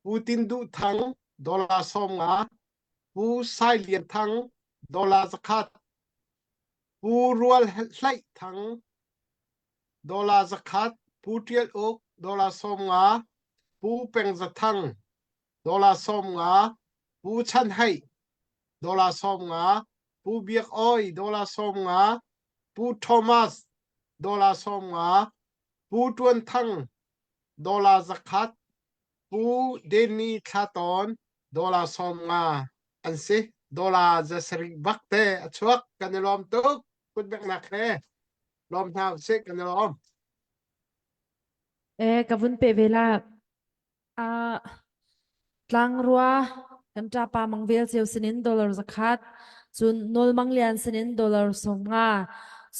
Pu Tin Duh Thang dollar 50, Pu Sai Lian Thang dollar 100, Pu Rual Hlaih Thang dollar 100, Pu Ṭial Uk dollar 50, Pu Peng Za Thang dollar 50, Pu Chan Heih dollar 50, Pu Biak Awi dollar 50, Pu Thomas dollar 50, Pu Ṭuan Thang dollar 100, Pu Danny Thla Tawn dollar 50 an si. Dollar 7 bak te a chuak kan i lawm tuk. Kutbeknak he lawm hna usih kan i lawm. Eh, ka vun pe ve la. Ah, tlangrua kan ṭapa mang vel ceu sinin dollar 100, cun nawl mang lian sinin dollar 50,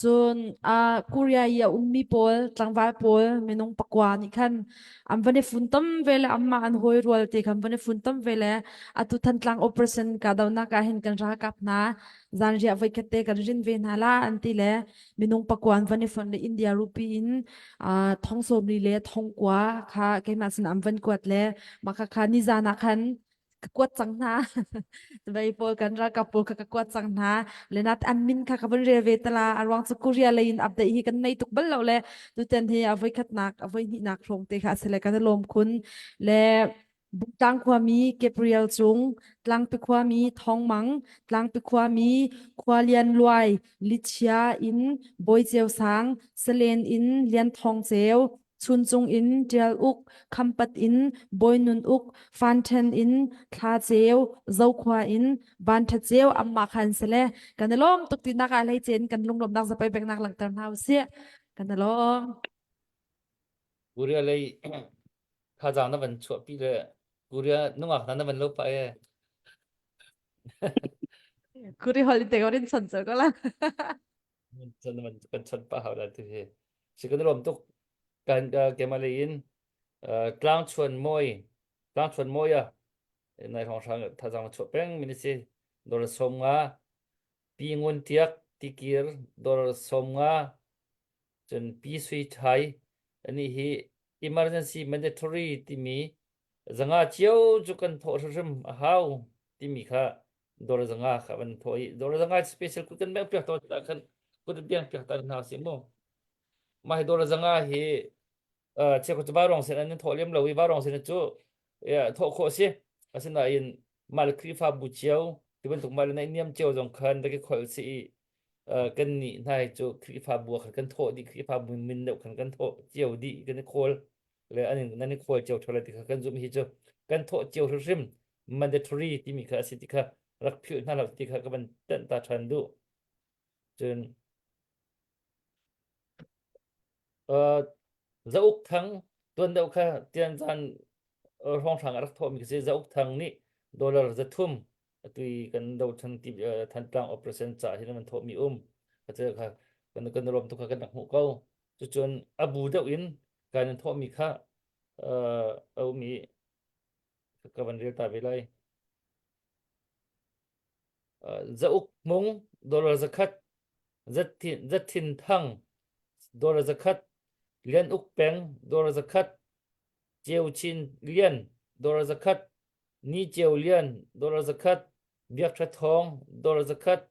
cun ah Korea i a ummi pawl tlangval pawl minung pakua nih khan an van i funtom ve le anmah an hawi rual te khan van i funtom ve le atu Thantlang operation kahdohnak ah hin kan ralkap hna zanriah voikhat te kan rin ve hna la an ti le minung pakuan van i fon le India rupee in thong 40 le thong kua kha keimah sin an van kuat le mah kha kha nizan ah khan ka kuat cang hna vei pawl kan ralkap pawl kha ka kuat cang hna le nat an min kha ka van rel ve tala a ruang cu Korea lei in update hi kan nei tuk bal lo le tuten hi a voi khatnak a voi hnihnak hrawng te kha asile kan lawm khun le Bungtlang khuami Gabriel Cung, Tlangpi khuami Thawng Mang, Tlangpi khuami Khua Lian Luai, Lichia in Bawi Ceu Sang, Salen in Lian Thawng Ceu, Chuncung in Ṭial Uk, Khampat in Bawi Nun Uk, Fan Ṭhen in Thla Ceu, Zokhua in Van Ṭha Ceu anmah kha an si le kan i lawm tuk tinak ah hleice in kan lunglawmhnak zapei peknak langhter hna usih. Kan i lawm. Korea lei thazaang na van chuahpi le Korea nungak hna na van lo pah ee. Kuri hol te ko rin chan ko la. Chan na van kan chan pah hau la tu hi. Si kan lawm tuk kan keimah lei in tlang chuan mawi tlang chuan mawi a nai hrawng hrang thazaang chuah peng min si dollar 50 pi ngun tiak tikir dollar 50 Cun Pi Sui Thai anih hi emergency mandatory timi 500 cio cu kan thawh hrimhrim a hau timi kha dollar 500 kha van thawh i dollar 500 special kut kan beng piak tawn ah khan kut biang piak ta hna si mu mah hi dollar 500 hi cheukhat cu vaurawng sin an thawh lem lo i vaurawng sin cu thawh khawh a si asinain mah le Khrihfabu cio ti bantuk mah le naihniam cio zong khan rak i kholh si i kan nih hna hi cu Khrihfabu ah khan kan thawh dih Khrihfabu min deuh khan kan thawh cio dih kan i khawl le an nan i khawl cio ṭheo ti kha kan zumh hi cu kan thawh cio hrimhrim mandatory timi kha a si ti kha rak philh hna lo ti kha ka van tenh ta ṭhan duh cun Uh, Zauk Thang tuan deuh kha tianzan hrawnghrang a rak thawhmi khi si Zauk Thang nih dollar 300 atu i kan dothan ti Thantlang operation ca hin an thawhmi um kha kha kan kan rom tu kha kan rak hmuh ko cucun a bu deuh in kan in thawhmi kha a um i ka van rel ta ve lai Zauk Hmung dollar 100 Zathin Thang dollar 100 Lian Uk Peng dollar 100 Ceu Chin Lian dollar 100 Ni Ceu Lian dollar 100 Biak Tha Thawng dollar 100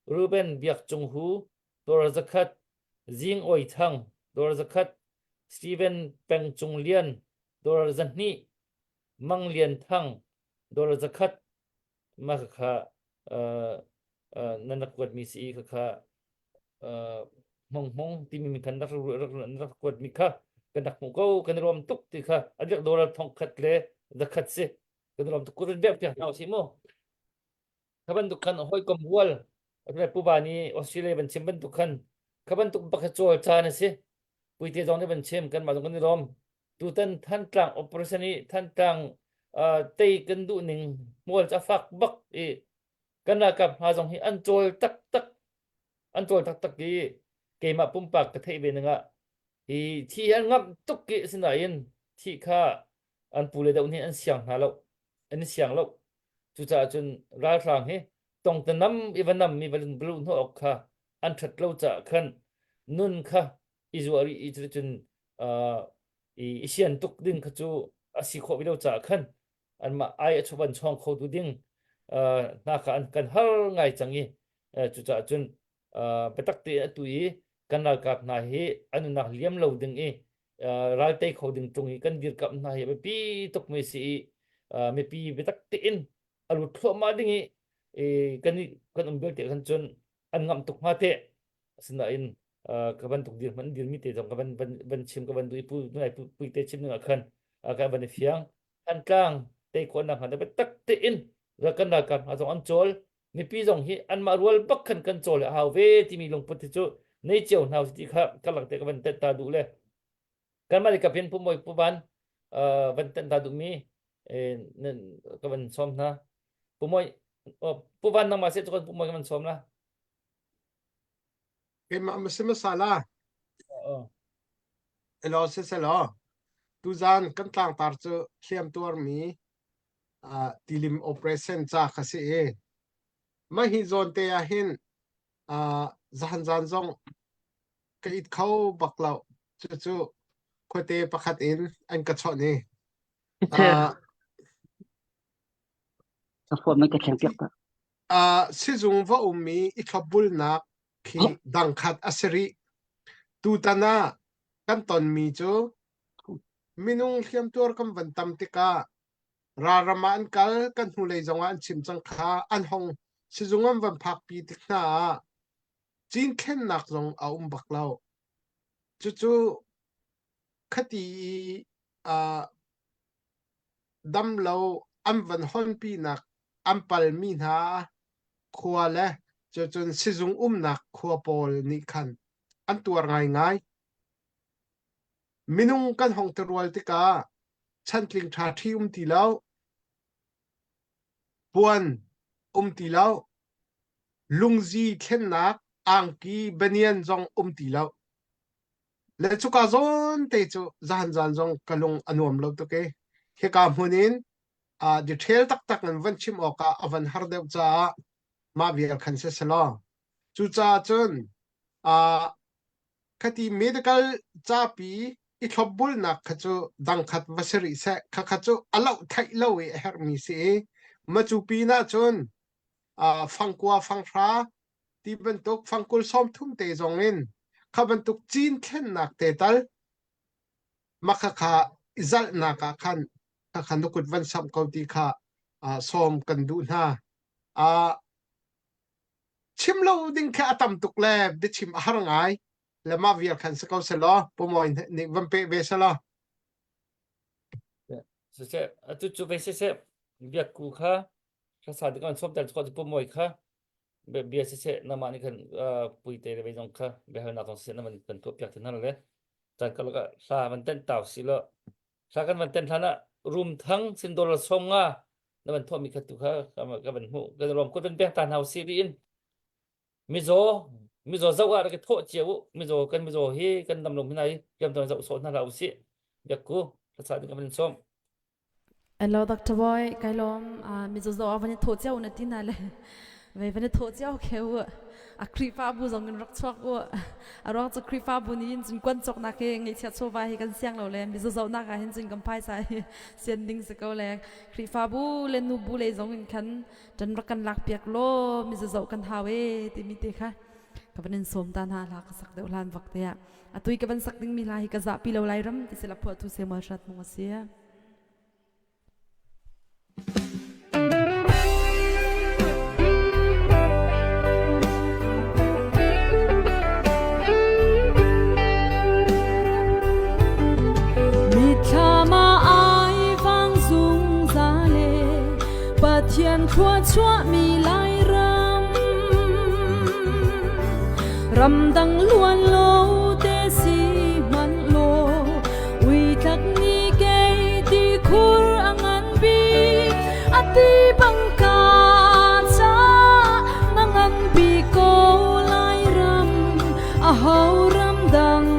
Ruben Biak Cung Hu dollar 100 Zing Oi Thang dollar 100 Steven Peng Cung Lian dollar 200 Mang Lian Thang dollar 100 mah khakha nan rak kuatmi si i khakha hmong hmong timi min khan rak rak kuatmi kha. Kan rak hmuh ko kan i lawm tuk ti kha a dirk dollar thong khat le zakhat si kan i lawm tuk kun bek piak hna usih mu. Kha bantuk khan hawikom rual pu ba nih Australia van chim bantuk khan kha bantuk bak kha cawl caan a si. Puite zong nih van chim kanmah zong kan i lawm. Tutan Thantlang operation i Thantlang tei kan duh ning hmual cu a fak bak i kan ralkap hna zong hi an cawl taktak an cawl taktak i keimah pumpak ka theih ve ning ah hi thi an ngamh tuk i asinain thi kha an pu le deuh nih an siang hna lo an i siang lo cucaah cun ralhrang hi tongtanam i va nam i va luh hnawh awk kha an ṭhat lo caah khan nun kha i zuah rih i cuticun i sian tuk ding kha cu a si khawh ve lo caah khan anmah ai a chuvan chawng kho tu ding hna kha an kan har ngai cang i cucaah cun biatak te atu i kan ralkap hna hi an nunnak liam lo ding i ral tei kho ding tung i kan dirkamh hna hi a biapi tuk mi si i mipi biatak tein a lut thluahmah ding i kan kan um belte khan cun an ngamh tuk hnga te asinain ka bantuk dir hman dirmi te zong ka van van van chim ka van duh i pu nai pui te chim ning ah khan ka van i fiang Thantlang tei khawhnak hnga biatak tein kan ralkap hna zong an cawl mipi zong hi anmah rual bak khan kan cawl a hau ve timi lungput hi cu nei cio hna ti kha karlak te ka van tet ta duh le kanmah le kapin pu moi pu van van tet ta duh mi ka van sawm hna pu moi pu van nangmah se cu pu moi ka van sawm la Keimah masala. Elaw siselaw tuzaan kan tlangtar cu hliam tuarmi uh, tilim operation ca kha si i mah hi zawn te ah hin uh, zahan zan zong ka it kho bak lo cucu khuate pakhat in an ka chawnh i uh, uh, sizung va ummi i thlopbulnak khi dangkhat a si rih. Tutan ah kan tonmi cu minung hliamtuar kan van tam tikah ralram ah an kal kan hnulei zongah an chim cang kha an hong sizung an van phakpi tik hna ah cinthlennak zong a um bak lo. Cucu khati i uh, damlo an van honpinak an palmi hna khua le cucun sizung umnak khua pawl nih khan an tuar ngaingai. Minung kan hong ti rual tikah chantling ṭha ṭhi um ti lo, puan um ti lo, lungzi thlennak angki banian zong um ti lo. Le cuka zawn te cu zahan zan zong ka lung a nuam lo tuk i hika hmun in uh, detail taktak in van chim awkah a van har deuh caah mah vial khan si selaw. Cucaah cun uh, khati medical capi i thlopbulnak kha cu dangkhat va si rih seh khakha cu a loh theih lo i a herhmi si i macu pinah cun uh, fangkua fanghra ti bantuk fangkul sawmthum te zong in kha bantuk cin thlennak te tal makhakha i zalhnak ah khan khakha na kut van samh ko ti kha uh, sawm kan duh hna. Uh, chim lo ding kha a tam tuk le biachim a har ngai le mah vial khan si ko selaw pumawi nih van pe ve selaw. Siseh, atu cu ve siseh, biakku kha hlasa ding an sawm ter cu pumawi kha bia siseh namah nih khan puite le zong kha biahalnak zong siseh nama kan tuah piak te hna le caan karlak ah hla van tenh tau si law hla kan van tenh hlan ah rum thang sin dollar som nga na van thawhmi kha tu kha ka van hmuh kan rom kut van pek ta hna si ri in mizaw mizaw zoh ah rak i thawh cio u mizaw kan mizaw hi kan dam lo hna hi kiam ton zoh sawh hna hlah usih biakku thlasa ding ka van sawm Hello Dr. Boy, kai lawm. Uh, mizo zo van i thawh cio na ti na le. Vei van i thawh cio khe u. A Khrihfabu zong in rak chuak u. A ruang cu Khrihfabu nih hin cun kuan cawknak hi ngeihchiat chawva hi kan siang lo le mizo zohnak ah hin cun kan phaisa hi sian ding si ko le Khrihfabu le nubu lei zong in khan ṭan rak kan lak piak law mizo zoh kan hau e timi te kha ka van in sawm ta hna hla ka sak deuh hlan vak te ah. Atui ka van sak dingmi hla hi ka zahpi lo lai ram ti sila phuahtu Samuel Hrat Mung a si. thluachuahmi Lairam. Ramdang luan lo te si hmanh law, uitlak ni kei ti khur a ngan bik, a ti bang ka ca na ngan bik ko Lairam, a ho ram dang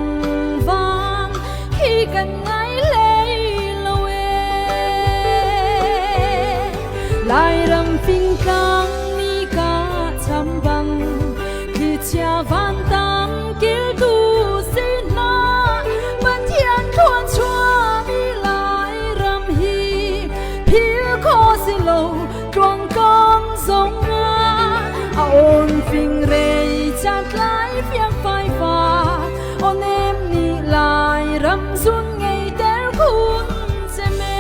vang hi kan ngai hlei lo e. Lairam fingtlang ni ka cham bang, thlichia vantam kiltu si hna, Pathian thluachuahmi Lairam hi phil kho si lo tluangtluang zong ah a awn fingrei catlai fiang faifa aw nem nih Lairam zun ngei ter khun ceme.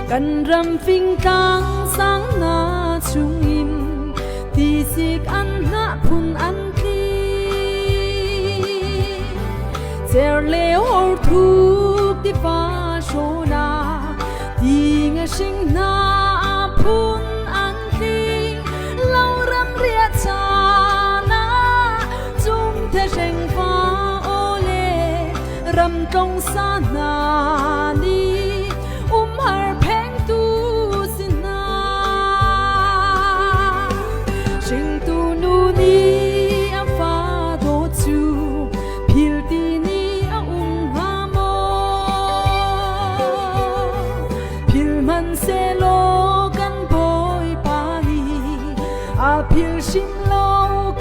Kan ram fingtlang sang na chungin tisik an hnah phun an tli. Cer le hor thuk tiva hrawna ti nga hring hna phun an tling lo ram riah caan ah cung the hreng fa aw le ram tlong sa hna nih umhar phengtu si hna. Hringtu nu nih a fa dawt cu phil ti nih a um hnga maw? Phil hmanhsehlaw kan Bawipa nih a phil hrim lo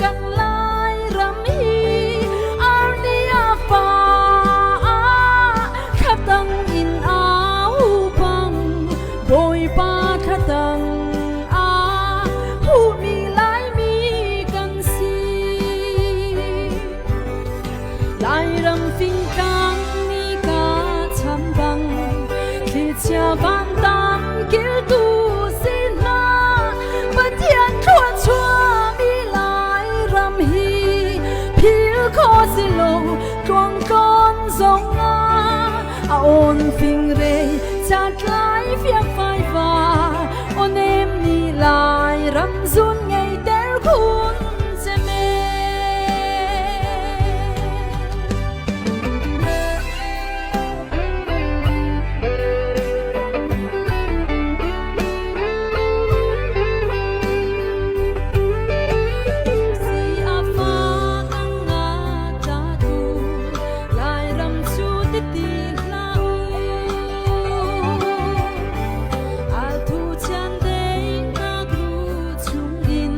kan Lairam hi arni a fa thlatang in au bang Bawipa thlatang a humi Laimi kan si. Lairam fingtlang ni ka cham bang thlichia vantam kiltu si hna Pathian thluachuahmi Lairam hi phil kho si lo tluangtlawn zong ah a awn fingrei catlai fiang faifa aw nem ni Lairam zun ngei ter khun ceme. Si a fak ang nga tatu Lairam cu titi hlah u Al thu chian dei nak ru chungin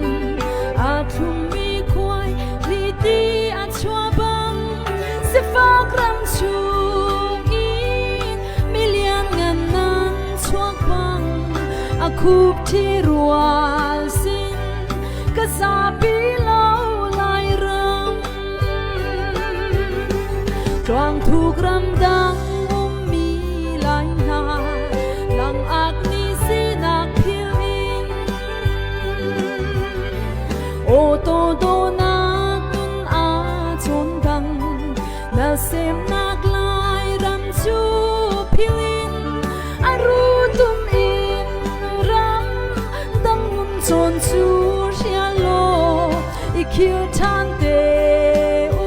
a thlummi khuai liti a chua bang sifak ram chungin milian ngan nan chuak bang a khup thi rual sin ka zapi lo lai ram Tluang thuk ram dang ummi lai hna langak ni sinak phil in Auto donak nun a chawn dang na semnak lai ram cu phil in a ru tum in ram dang nun chawn cu hrial law i khil ṭhan te u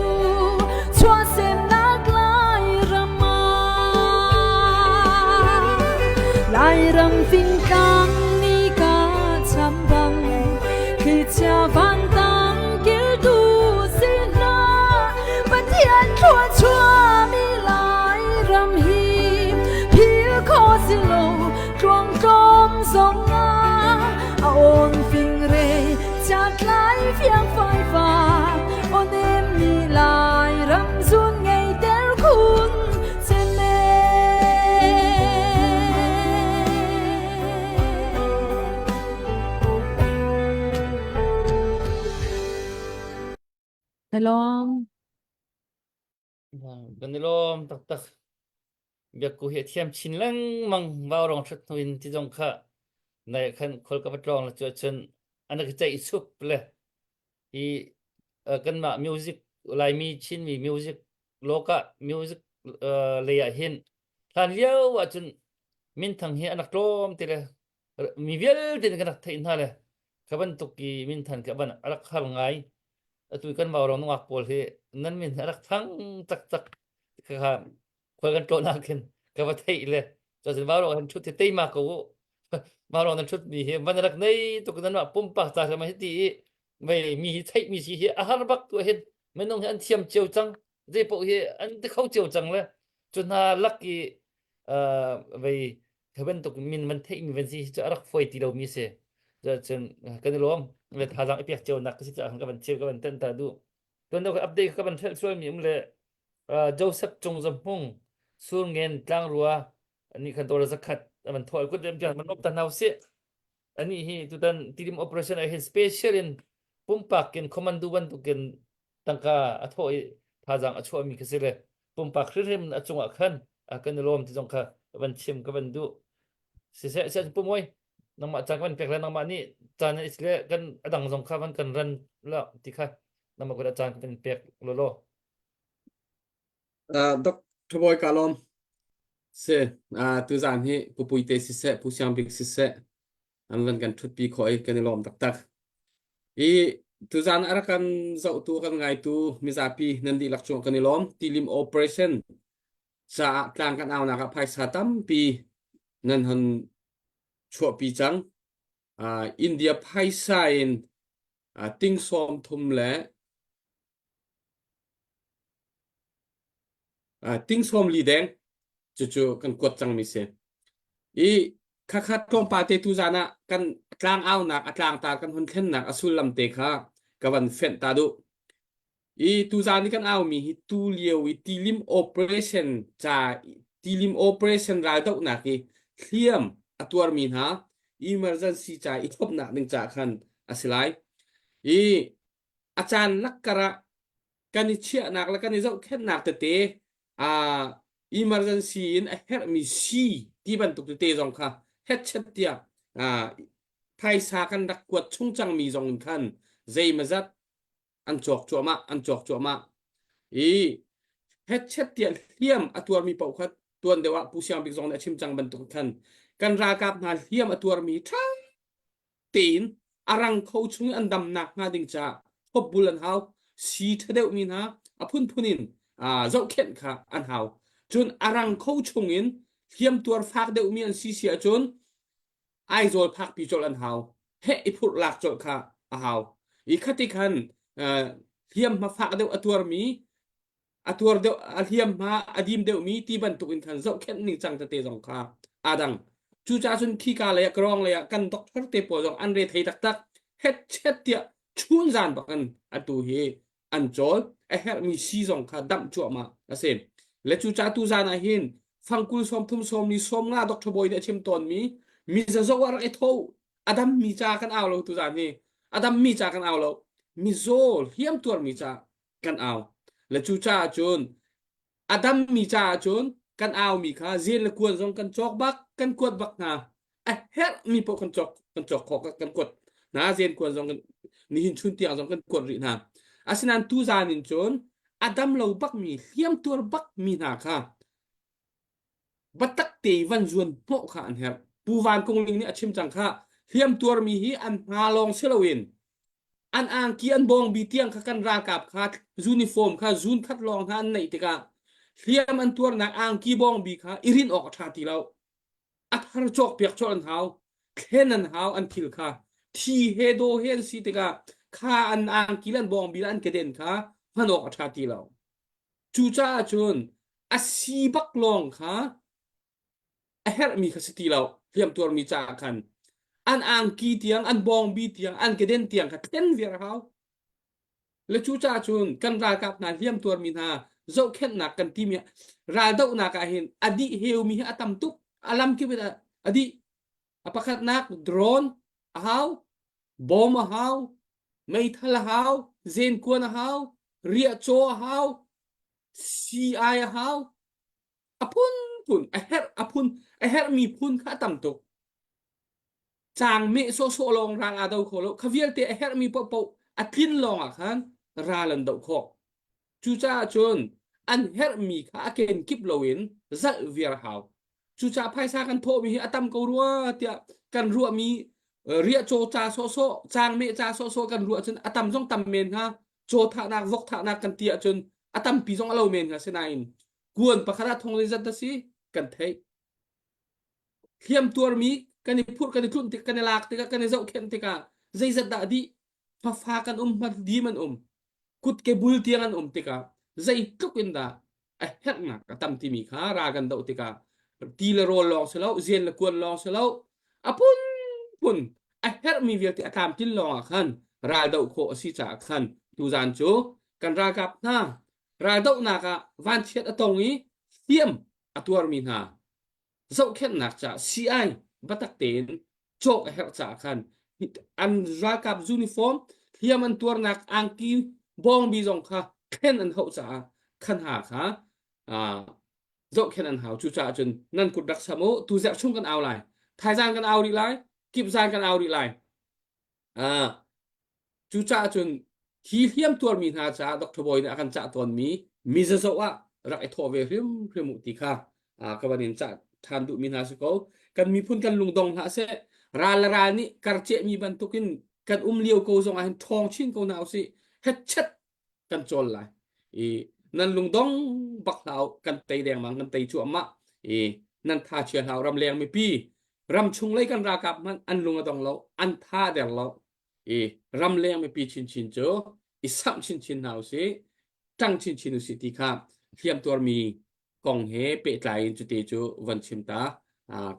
chuahsemnak Lairam ah Lairam fingtlang ni ka cham bang thlichia vantang kiltu si hna Pathian thluachuahmi Lairam hi phil kho si lo tluangtlawm zong ah a awn fingrei Catlai fiang faifa aw nem ni lai ram zun ngei ter khun ceme. Hello. Kan i lawm taktak. Biakku hi a thiam chin lengmang vaurawng hrat hnu in ti zong kha nai khan khol ka va tlawng le cu ahcun an ka ceih sup le hi kanmah music Laimi Chinmi music loka music lei ah hin hlan lio ahcun. Minthang hi an rak tlawm te le mi vialte nih kan rak theih hna le ka bantuk i minthan khi a van a rak har ngai. Atu kan vaurawng nungak pawl hi nan min hi a rak thang taktak kha khual kan tlawhnak khin ka va theih le cun vaurawng han ṭhut hi teima ko u. Vaurawng nan ṭhut mi hi van rak nei tuk nan mah pumpak ca hrim hi ti i vei mi hi theih mi si hi a har bak tu hin minung hi an thiam cio cang zei paoh hi an ti kho cio cang le cu hna lak i vei hi bantuk min van theih mi van si hi cu a rak fawi ti lomi si. Cun kan i lawm. Le thazaang i pek cio nak ka si caah ka van chim ka van ten ta duh. Tuan deuh update ka van hrelh sual mi um le Joseph Cung Za Hmung Surngen Tlangrua ani khan dollar zakhat avan thol kut lem tiang man op ta hna usih. Ani hi tutan tidim operation ah hin special in pumpak in commando bantukin tangka a thawh i thazaang a chuahmi khi si le pumpak hrimhrim a cungah khan a kan i lawm ti zong kha van chim ka van duh. Siseh seh pumoi nangmah caan ka van pek le nangmah nih caan is le kan a dang zong kha van kan ran la ti kha nangmah kut a caan ka van pek lo law. Uh, Dr. Boy ka lawm. Si, uh, tuzaan hi Pu Puite siseh, Pu Siang Bik siseh, an van kan ṭhutpi khawh i kan i lawm taktak. I tuzaan a rak kan zohtu kan ngaitu mizapi nan dihlak cungah kan i lawm. Tilim operation caah tlang kan aunak ah phaisa tampi nan hon chuahpi cang. Uh, India phaisa in uh, ting sawm thum le Ting sawm li deng cucu kan kuat cangmi si. I khakhat tlawmpal te tuzan ah kan tlangaunak a tlangtar kan hun thlennak a sullam te kha ka van fenh ta duh. I tuzan i kan aumi hi tu lio i tilim operation ca tilim operation raldohnak i hliam a tuarmi hna emergency ca i thlopnak ding ca khan a si lai. I a caan lakkar ah kan i chiahnak le kan i zohkhenhnak tete uh, emergency in a herhmi sii ti bantuk tete zong kha hetchet tiah uh, phaisa kan rak kuat chung cangmi zong in khan zeimazat an cawk cuahmah an cawk cuahmah i hetchet tiah hliam a tuarmi paoh kha tuan deuh ah Pu Siang Bik zong nih a chim cang bantuk khan kan ralkap hna hliam a tuarmi ṭha tein a rang kho chung i an damnak hnga ding caah thlopbul an hau sii ṭha deuhmi hna a phunphun in zohkhenh kha an hau cun a rang kho chung in hliamtuar fak deuhmi an si si ahcun Aizawl phakpi colh an hau heh i phurh lak colh kha a hau i khati khan hliamhma fak deuh a tuarmi a tuar deuh a hliamhma a dim deuhmi ti bantuk in khan zohkhenh ning cang tete zong kha aa dang cucaah cun khika lei ah krawng lei ah kan doctor te pawl zong an re thei taktak hetchet tiah chun zan bak in atu hi an cawl a herhmi sii zong kha damh cuahmah a si le cucaah tu zan ah hin fangkul 30 sawmli 50 doctor bawi nih a chim tawnmi mi zazo ah rak i tho a dammi ca kan au lo tu zan hi a dammi ca kan au lo mizaw hliam tuarmi ca kan au le cu caah cun a dammi caah cun kan aumi kha zen le kuan zong kan cawk bak kan kuat bak hna a herhmi paoh kan cawk kan cawk khawh kan kuat hna zen kuan zong kan nihin chun tiang zong kan kuat rih hna asinain tu zan in cun a dam lo bakmi hliam tuar bakmi hna kha Biatak te i van zuan hnawh kha an herh. Pu Van Kung Ling nih a chim cang kha hliam tuarmi hi an hna lawng si loin an angki an bawngbi tiang kha kan ralkap kha uniform kha zun khat lawng hna an neih tikah hliam an tuarnak angki bawngbi kha i rinh awk a ṭha ti lo. A thar cawkpiak colh an hau. Thlen an hau an thil kha. Thi he daw he an si tikah kha an angki le an bawngbi le an keden kha hman awk a ṭha ti lo. Cucaah cun a si bak lawng kha a herhmi kha si ti lo hliamtuarmi caah khan an angki tiang an bawngbi tiang an keden tiang kha thlen viar a hau. Le cucaah cun kan ralkap hna hliamtuarmi hna zohkhenhnak kan timi raldohnak ah hin a dih heumi hi a tam tuk a lam kip in a dih a pakhatnak drone a hau bom a hau meithal a hau zenkuan a hau riahcaw a hau CI a hau a phunphun a herh a phun a herhmi phun kha a tam tuk caang meh sawhsawh lawng ral aa do kho lo kha vialte a herhmi paohpaoh a tlin lawng ah khan ral an doh khawh cucaah cun an herhmi kha a kenkip loin zalh viar hau. Cucaah phaisa kan thawhmi hi a tam ko rua tiah kan ruahmi riahcaw ca sawhsawh, caangmeh ca sawhsawh kan ruah cun a tam zong tam men hnga. Caw thahnak, vok thahnak kan ti ahcun a tampi zong a lo men hnga. Sinain kuan pakhat ah thong zeizat a si kan theih. Hliam tuarmi kan i phurh kan i tlunh tik kan i lak tikah kan i zohkhenh tikah zeizat dah dih fafa kan um dim an um kutke bul tiang an um tikah zeitluk in dah a herhnak a tam timi kha ral kan doh tikah ti le rawl lawng si lo zian le kuan lawng si lo a phunphun a herhmi vialte a tlamtlin lawng ah khan ral doh khawh a si caah khan tuzan cu kan ralkap hna ral dohnak ah vanchiat a tong i hliam a tuarmi hna zohkhenhnak caah sii biatak tein cawk a herh caah khan an ralkap uniform hliam an tuarnak angki bawngbi zong kha thlen an hauh caah khan ha kha zohkhenh an hau. Cucaah cun nan kut rak sam u. Tu zerh chung kan au lai, thaizang kan au rih lai, kipzan kan au rih lai. Cucaah cun hi hliam tuarmi hna caah Dr. Bawi nih a kan cah tawnmi mizazoh ah rak i thawh ve hrimhrim u ti kha ka van in cah ṭhan duhmi hna si ko. Kan miphun kan lungdong hlah seh. Ral le ral nih karcehmi bantukin kan um lio ko zong ah hin ṭhawng chin ko hna usih. Hetchet kan cawl lai. I nan lungdong bak hlah u. Kan tei dengmang, kan tei cuahmah. I nan tha chia hlah u. Ramleng mipi, ramchung lei kan ralkap hmanh an lung a dong lo, an tha der lo. I ramleng mipi chinchin cu i samh chinchin hna usih, ṭang chinchin usih ti kha hliamtuarmi kong he pehtlai in cute cu von chim ta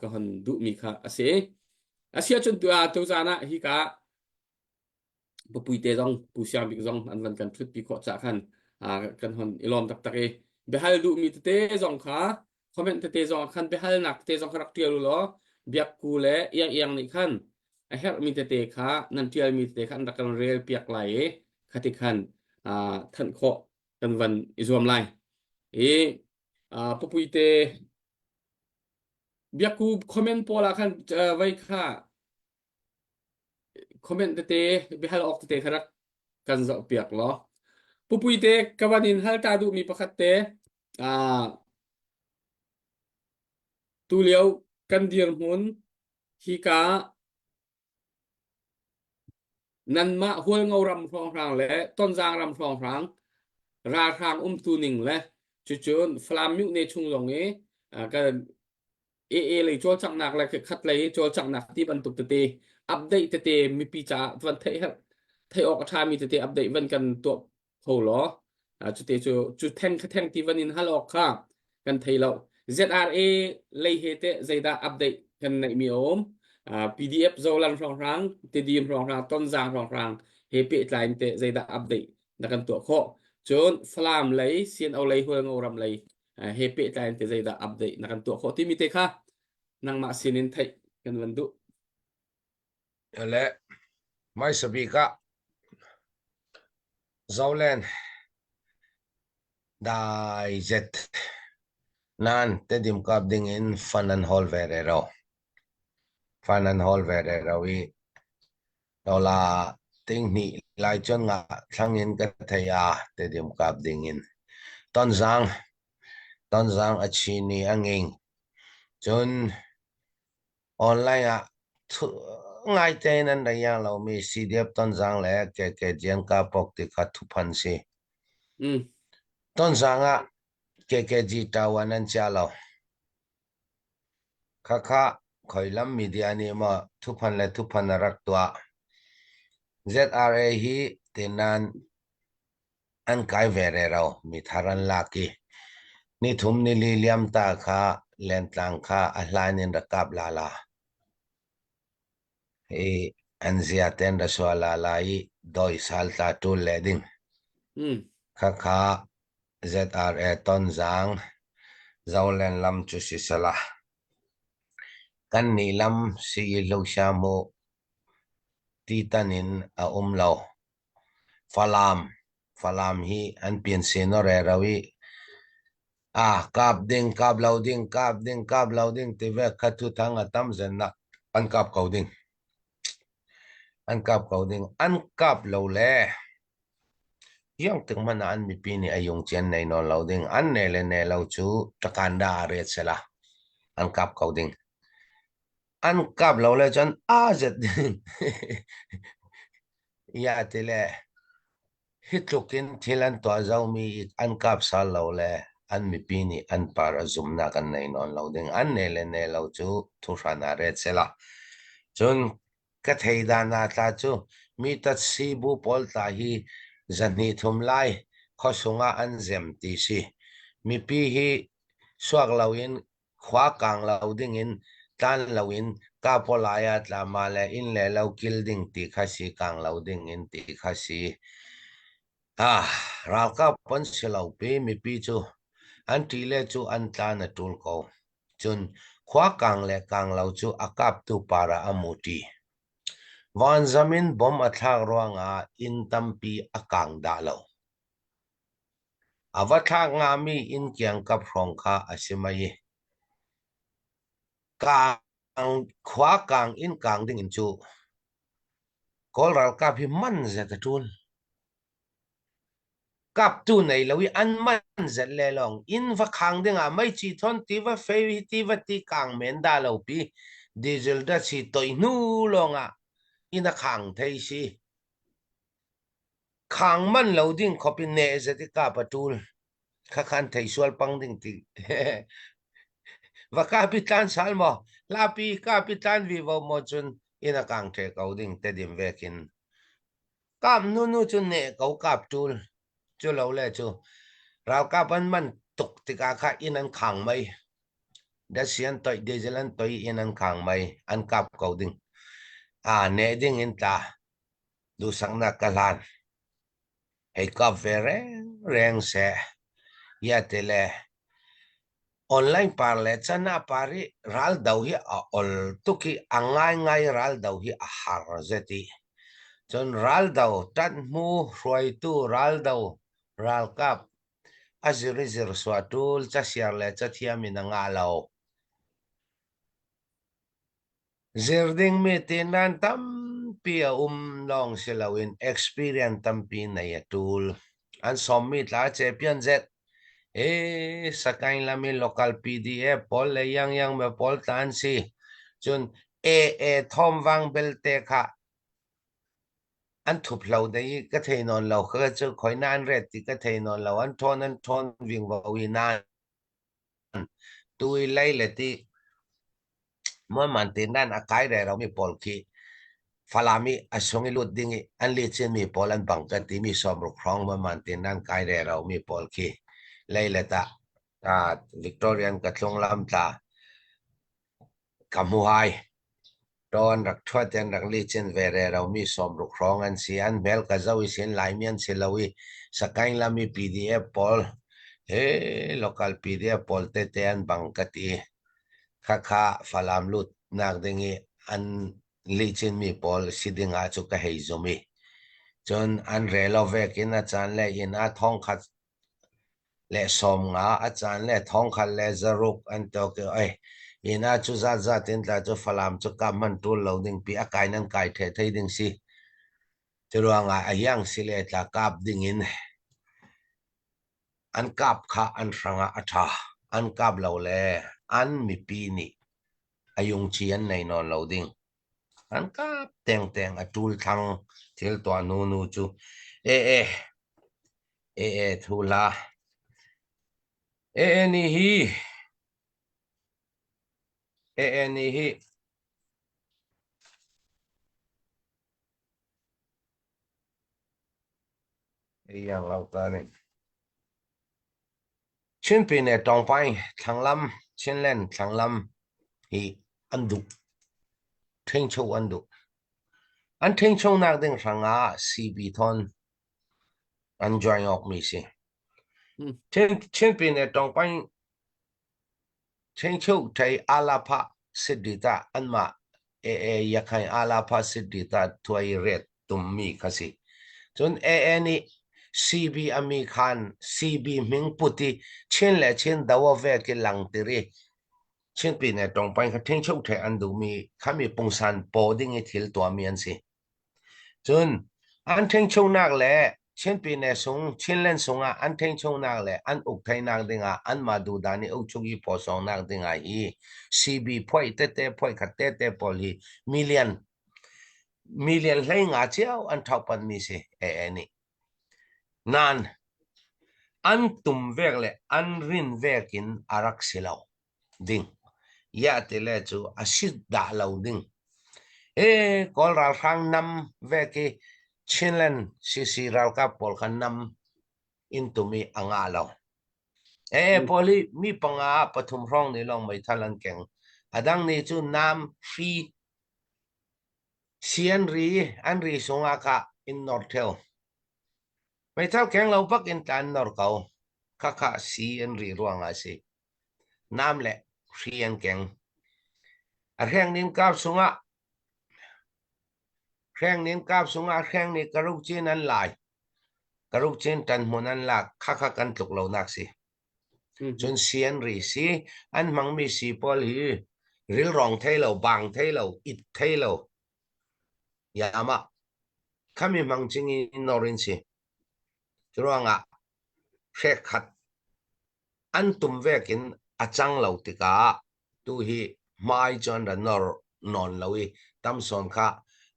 ka hon duhmi kha a si. A si ahcun tu ah tuzaan ah hika Papuite zong Pu Siang Bik zong an van kan ṭhutpi khawh cah khan kan hon i lawm taktak i biahal duhmi tete zong kha comment tete zong khan biahalnak tete zong kha rak ṭial u law Biakku le Iang Iang nih khan a herhmi tete kha nan ṭialmi tete kha an rak kan rel piak lai i khati khan thanh khawh kan van i zuam lai. I Papuite Biakku comment pawl ah khan vai kha comment tete biahal awk tete kha rak kan zoh piak law. Pupuite ka van in hal ta duhmi pakhat te tulio kan dirhmun hika nanmah Hualngo ram hrawnghrang le Tonzang ram hrawnghrang ralhrang umtu ning le cucun Falam myohne chung zong i kan AA lei cawlcanghnak le khat lei cawlcanghnak ti bantuk tete update tete mipi caah van theih herh theih awk a ṭhami tete update van kan tuah kho law cute cu cu theng kha theng ti van in hal awk kha kan thei lo. ZRA lei he teh zeidah update kan neihmi a um? PDF Zolan hrawnghrang Tidim hrawnghrang Tonzang hrawnghrang he pehtlai in teh zeidah update na kan tuah khawh? Cun Falam lei CNO lei Hualngo ram lei he pehtlai in teh zeidah update na kan tuah khawh timi te kha nangmah sin in theih kan van duh. Le hmaisa bik ah Zoland daizet nain Tedim kap ding in fan an hawl ve rero. Fan an hawl ve rero i Tola tinghnih lai cun nga thlang in ka thei a Tedim kap ding in. Tonzang Tonzang a chin i a nging. Cun Online ah ngaite in an ra iang lomi CDF Tonzang le KK Jianka pok ti kha thuphan si. Tonzang ah KKG tawan an chia lo. Khakha khoilam media nih maw thuphan le thuphan a rak tuah. ZRA hi tinan An kai ve rero, mi thar an lak i nithum nili liamta kha lentlang kha a hlan in rak kap lala. I an zia ten ra sua lala i doi sal tla ṭul le ding. Khakha ZRA Tonzang Zolen lam cu si sala. Kan nih lam si i hlo mu titan in a um lo. Falam Falam hi an piansen a rero i ah kap ding kap lo ding kap ding kap lo ding ti ve kha thuthang a tam zennak an kap ko ding. An kap ko ding. An kap lo le yang tik hmanh ah an mipi nih a yung cian nei nawn lo ding. An ne le ne lo cu ṭakanda a ret sela. An kap ko ding. An kap lo le cun a zet ding. Ya ti le hi tluk in thil an tuah zomi an kap sal lo le an mipi nih an par a zumnak an nei nawn lo ding. An ne le ne lo cu thuhran ah ret sela. Cun Ka thei dan ah tla cu mi tatsi bu pawl tla hi zahnih thum lai khuasung ah an zem ti si. Mipi hi suak loin khua kang lo dingin tlan loin kapawlai ah tla ma le inn le lo kil ding ti kha si kang lo dingin ti kha si. Ah, ralkap an si lo pi mipi cu an ṭih le cu an tlan a ṭul ko. Cun khua kang le kang lo cu a kaptu par ah a muṭi. Vanzam in bom a thlak ruangah inn tampi a kang dah lo. A va thlak ngami inn kiangkap hrawng kha a si mei i kang, khua kang inn kang ding in cu Kawl ralkap hi man zet a ṭul. Kaptu nei lo i an man zet le lawng inn va khang dingah meici thawn tiva fei hi tiva ti kang men dah lo pi diesel datsi toih hnu lawngah inn a khang thei si. Khang man lo ding khop in ne zet i kap a ṭul. Khakhan thei sual pang ding ti. Va kapi tlan sal maw? Hlapi kapi tlan vi vo maw cun inn a kang ṭhe ko ding te dim vekin. Kap nunu cu neh ko kap ṭul. Cu lo le cu ralkap an man tuk tikah kha inn an khang mei. Dasi an toih, diesel an toih inn an khang mei. An kap ko ding. Aa neh ding in tla. Duhsaknak ka hlan. Hei kap ve rengreng seh. Ia te le Online par le cana par i raldo hi a ol tuk i a ngaingai raldo hi a har zet i cun raldo ṭanhmu hruaitu raldo ralkap a zir i zir sua ṭul casiar le cathiam in a ngah lo. Zir dingmi tinan tampi a um lawng si loin experience tampi nei a ṭul. An sawmmi tla champion zet ee Sakaing lam i local PDA pawl le Yangyang me pawl tla an si. Cun AA Thawmvang belte kha an thup lo dei i ka thei nawn lo. Kha cu khoi na an ret ti ka thei nawn lo. An ṭhawn an ṭhawn vingvo i nan. Tu i lei le ti Muanman te nan a kai reromi pawl khi Falam i a sung i lut ding i an lihchinmi pawl an bang kan timi sawmruk hrawng muanman te nan kai reromi pawl khi leilet ah ah Victorian ka tlung lam tla ka hmu hai. Taw an rak ṭhuat i an rak licin ve reromi sawmruk hrawng an si. An hmel ka zoh i sin Laimi an si lo i Sakaing lam i PDF pawl he local PDF pawl tete an bang ka ti. Khakha Falam lutnak ding i an lihchinmi pawl si ding ah cu ka hei zum i cun an relo vek in a caan le inn ah thongkhat le 50 a caan le 1000 le 600 an tok i oi inn ah cu zatzat in tla cu Falam cu kap hman ṭul lo ding pi a kai nan kai the thei ding si. Cu ruangah a hiang si le tla kap ding in An kap kha an hrangah a ṭha. An kap lo le an mipi nih a yungci an nei nawn lo ding. An kap tengteng a ṭul thlang thil tuah nunu cu e e e e thu hla. E e nih hi e e nih hi Iang lo ta ning. Chin Pine Tawngpai thlanglam Chinland thlanglam hi an duh. Ṭhingcho an duh. An ṭhingcho nak ding hrangah CB thon an join awk mi si. Chin Chin Pine Tawngpai Chengchuk thei alapha siddita anmah AA yakhain alapha siddita thuai ret tummi kha si. Cun AA nih CB ami khan CB hming put i Chin le Chin do vek i lang tiri Chin pine tongpain kha Thingchuk thei an duhmi khami pungsan paw ding i thil tuahmi an si. Cun an ṭhingchungnak le. Chin Pyine sung Chinland sungah an ṭhingchungnak le an uk theinak dingah anmah duhdan i ukchuk i pawsawngnak dingah hi CB phoih tete phoih khat tete pawl hi million million 15 cio an ṭhauhpanmi si AA nih. Nain an tum vek le an rin vek in a rak si lo ding. Iah tile cu a si dah lo ding. E Kawl ralhrang nam vek i Chinland CC ralkap pawl kha nam in tum i a ngah lo. Ee pawl hi mi panga ah pathum hrawng nih lawng meithal an keng. A dang nih cu nam hri si an ri an ri sungah kha in nor theo. Meithal keng lo bak in tla an nor ko. Khakha si an ri ruangah a si. Nam le hri an keng. A hreng nin kar sungah hreng nin kar sungah hreng nih karuk cin an lai. Karuk cin ṭan hmun an lak. Khakha kan tluk lo nak si. Cun si an ri si. An hmangmi si pawl hi rilrawng thei lo, bang thei lo, it thei lo. Yama khami hmang ching in nor in si. Curuangah hrek khat an tum vek in a cang lo tikah tu hi hmai cu an ra nor nawn lo i tamsawn kha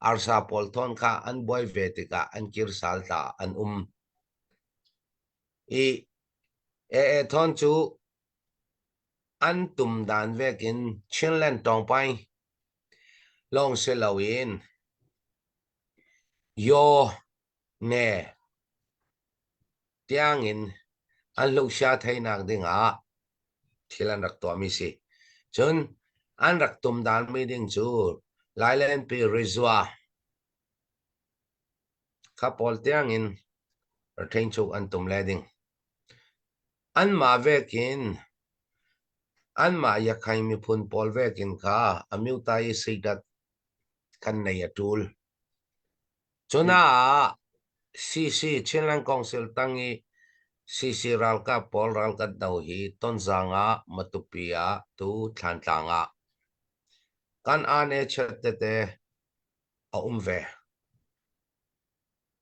arsa pawl thawn kha an buai ve tikah an kir sal ta an um. I ee thawn cu an tum dan vek in Chinland tawngpai lawng si loin yaw ne tiangin an hlohsia theinak dingah thil an rak tuahmi si. Cun an rak tum danmi ding cu Lailenpi Rizwa kha pawl tiangin ṭhenchuk an tum le ding. Anmah vekin anmah Yakhain miphun pawl vekin kha Amyutai Seidat kan nei a ṭul. Cunaah CC Chinland Council tang i CC ralkap pawl ralkat do hi Tonzang ah Matupi ah tu Thlantlang ah kan ane chiat tete a um ve.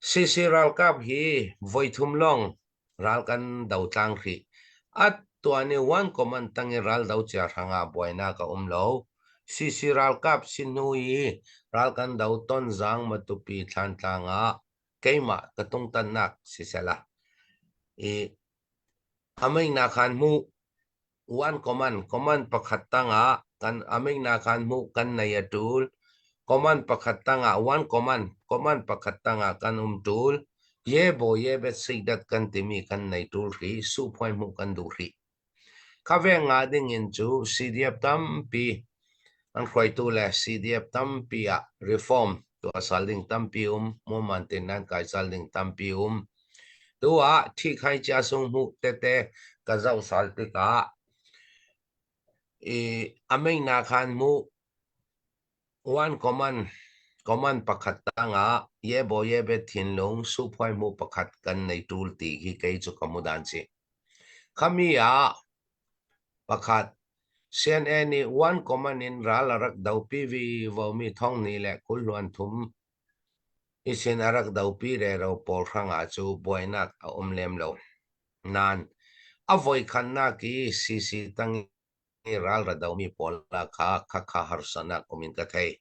CC ralkap hi voithum lawng ral kan do tlang hrih. A tuan i one command tang i ral do cia hrangah buainak a um lo. CC ralkap si hnu i ral kan do Tonzang Matupi Thlantlang ah keimah ka tungtannak sisela i ameinak khan hmuh one command command pakhat tangah kan ameinak khan hmuh kan nei a ṭul command pakhat tangah one command command pakhat tangah kan um ṭul ye bo ye bet seidat kan timi kan nei ṭul hrih suhphuai hmuh kan duh hrih Kha veng nga ding in cu CDF tampi an hruaitu le CDF tampi ah reform tuah sal ding tampi um, muman tin nan kai sal ding tampi um. Tu ah ṭhihkhai chia sung hmuh tete ka zoh sal tikah i amei na khan hmuh one command command pakhat tangah ye bo ye bet thinlung suphuai hmuh pakhat kan nei tul ti hi kei cu ka mu dan si. Khami ah pakhat CNA nih one command in ral a rak dopi vivomi thongni le kulhluan thum isin a rak dopi rero pawl hrangah cu buainak a um lem lo. Nain a voikhatnak i CC tang i ral ra domi pawl kha khakha harsanak um in ka thei.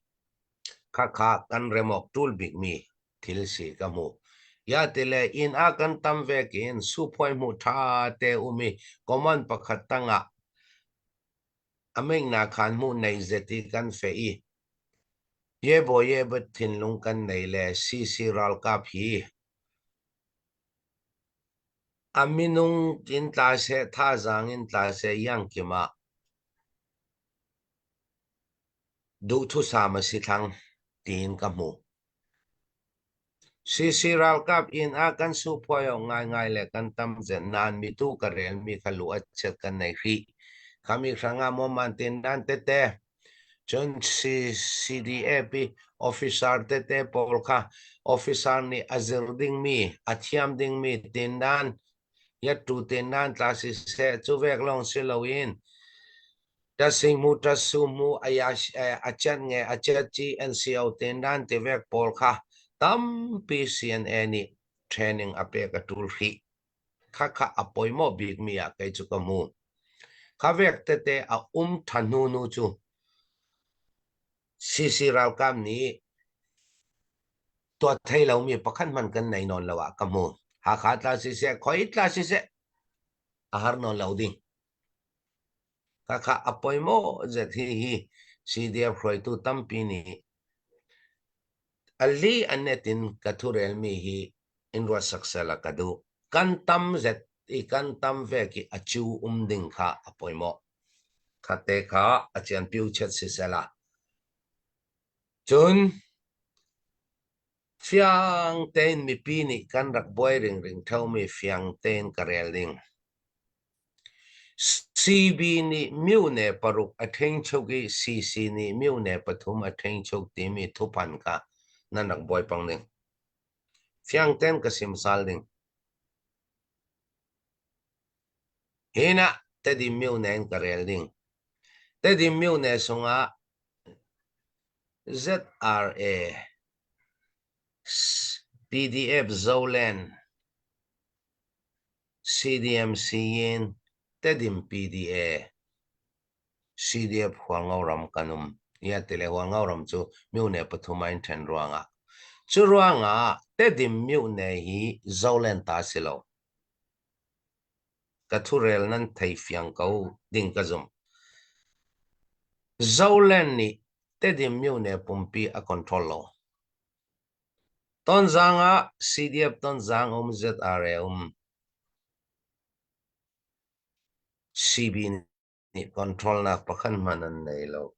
Khakha kan rem awk ṭul bikmi thil si ka hmu. Ya tile inn ah kan tam vek in suphuai hmuh ṭha te um i common pakhat tangah amingna khan hmuh nei zet i kan fe i ye bo ye bet thinlung kan nei le CC ralkap hi a minung in tla seh thazaang in tla seh yang kim ah duhthusam a si thlang tiin ka hmu. CC ralkap inn ah kan suphuai awk ngaingai le kan tam zen nain mitu ka relmi kha lu a chiat kan nei hrih. Khami hrangah muaman tin dan tete cun CDAP officer tete pawl kha officer nih a zir dingmi a thiam dingmi tindan yattu tindan tla siseh cu vek lawng si loin Tasingmu tasumu a nge a chat ci NCO tindan tivek pawl kha tampi CNA nih training a pek a ṭul hrih. Khakha a poimawh bikmi ah kei cu ka hmu. Kha vek tete a um ṭha hnu nu cu CC ralkap nih tuah thei lomi pakhat hmanh kan nei nawn lo ah ka hmu. Hakha tla siseh, khoi tla siseh, a har nawn lo ding. Khakha a poimawh zet hi hi CDF hruaitu tampi nih a li a net in ka thurelmi hi in ruat sak sela ka duh. Kan tam zet i kan tam vek i a cu um ding kha a poimawh. Khate kha a cian piu chet si sela. Cun fiang tein mipi nih kan rak buai ringring ṭheomi fiang tein ka rel ding. CB nih myone paruk a ṭhingchuk i CC nih myone pathum a ṭhingchuk timi thuphan kha nan rak buai pang ding. Fiang tein ka simsal ding. Hin ah Tedim myone in ka rel ding. Tedim myone sungah ZRA, PDF Zoland, CDMC in Tedim PDA, CDF Hualngo ram kan um. Ia tile Hualngo ram cu myone pathum ah in ṭhen ruangah. Cu ruangah Tedim myone hi Zoland ta si lo. Ka thurel nan thei fiang ko ding ka zumh. Zoland nih Tedim myone pumpi a control lo. Tonzang ah CDF Tonzang um ZRA um. CB nih control nak pakhat hmanh an nei lo.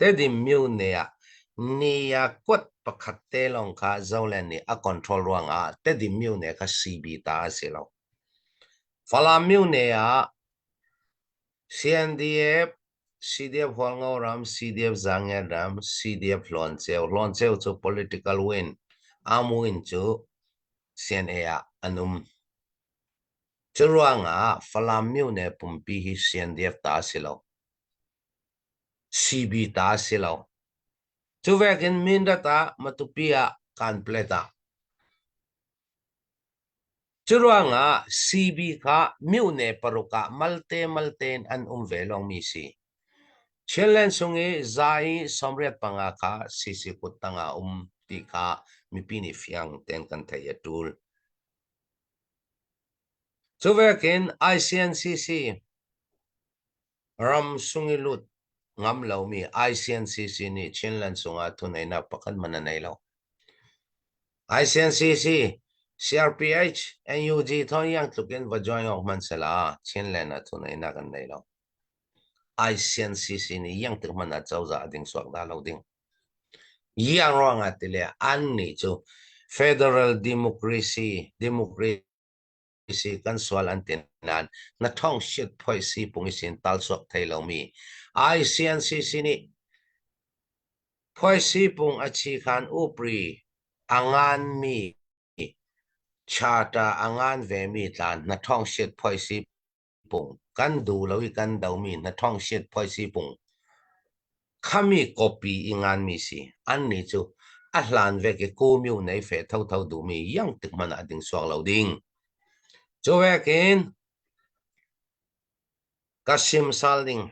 Tedim myone ah nia kuat pakhat te lawng kha Zoland nih a control ruangah Tedim myone kha CB ta a si lo. Falam myone ah CNDF, CDF Hualngo ram, CDF Zangiat ram, CDF Hlawn-Ceu. Hlawn-Ceu cu political win, arm win cu CNA ah an um. Cu ruangah Falam myone pumpi hi CNDF ta a si lo. CB ta a si lo. Cu vekin Mindat ah, Matupi ah, Kanplet ah. Cu ruangah CB kha myone paruk ah malte malte in an um ve lawngmi si. Chinland chung i za i 85 kha CC kut tangah um ti kha mipi nih fiang tein kan theih a ṭul. Cu vekin ICNCC ram sung i lut ngam lomi ICNCC nih Chinland chungah thuneinak pakhat hmanh a nei lo. ICNCC, CRPH, NUG thawng iang tluk in va join awk hmanh sela Chinland ah thuneinak an nei lo. ICNCC nih iang tik hmanh ah cozah a ding suak dah lo ding. Iang ruangah tile an nih cu federal democracy democracy kan sual an ti nain na thong shit phoi si pung isin tal suak thei lomi ICNCC nih phoi si pung a chi khan upri a ngan mi charter a ngan ve mi tlan na thong shit phoi si pung kan duh lo i kan domi na thong shit phoi si pung khami copy i nganmi si annih cu a hlan vek i kumyu nei fe thotho duhmi yang tik hmanh ah ding suak lo ding cu vekin ka sim sal ding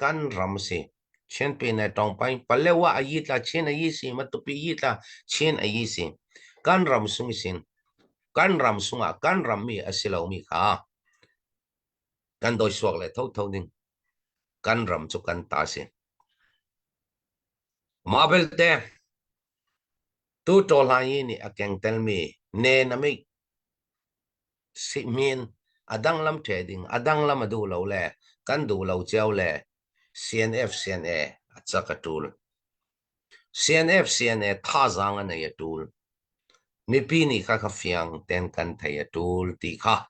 kan ram si Chin pi ne tong pai palewa a yi tla chin a yi si matupi yi tla chin a yi si kan ram sung sin kan ram sungah kan ram mi a si lomi kha kan doi suak le thotho ding kan ram cu kan ta si mah belte tu ṭawhlan yi nih a keng telmi ne na mi sihmin a dang lam ṭhe ding a dang lam a duh lo le kan duh lo cio le CNF CNA a cak a ṭul CNF CNA thazaang a nei a ṭul. Mipi nih kha kha fiang ten kan thei a ṭul ti kha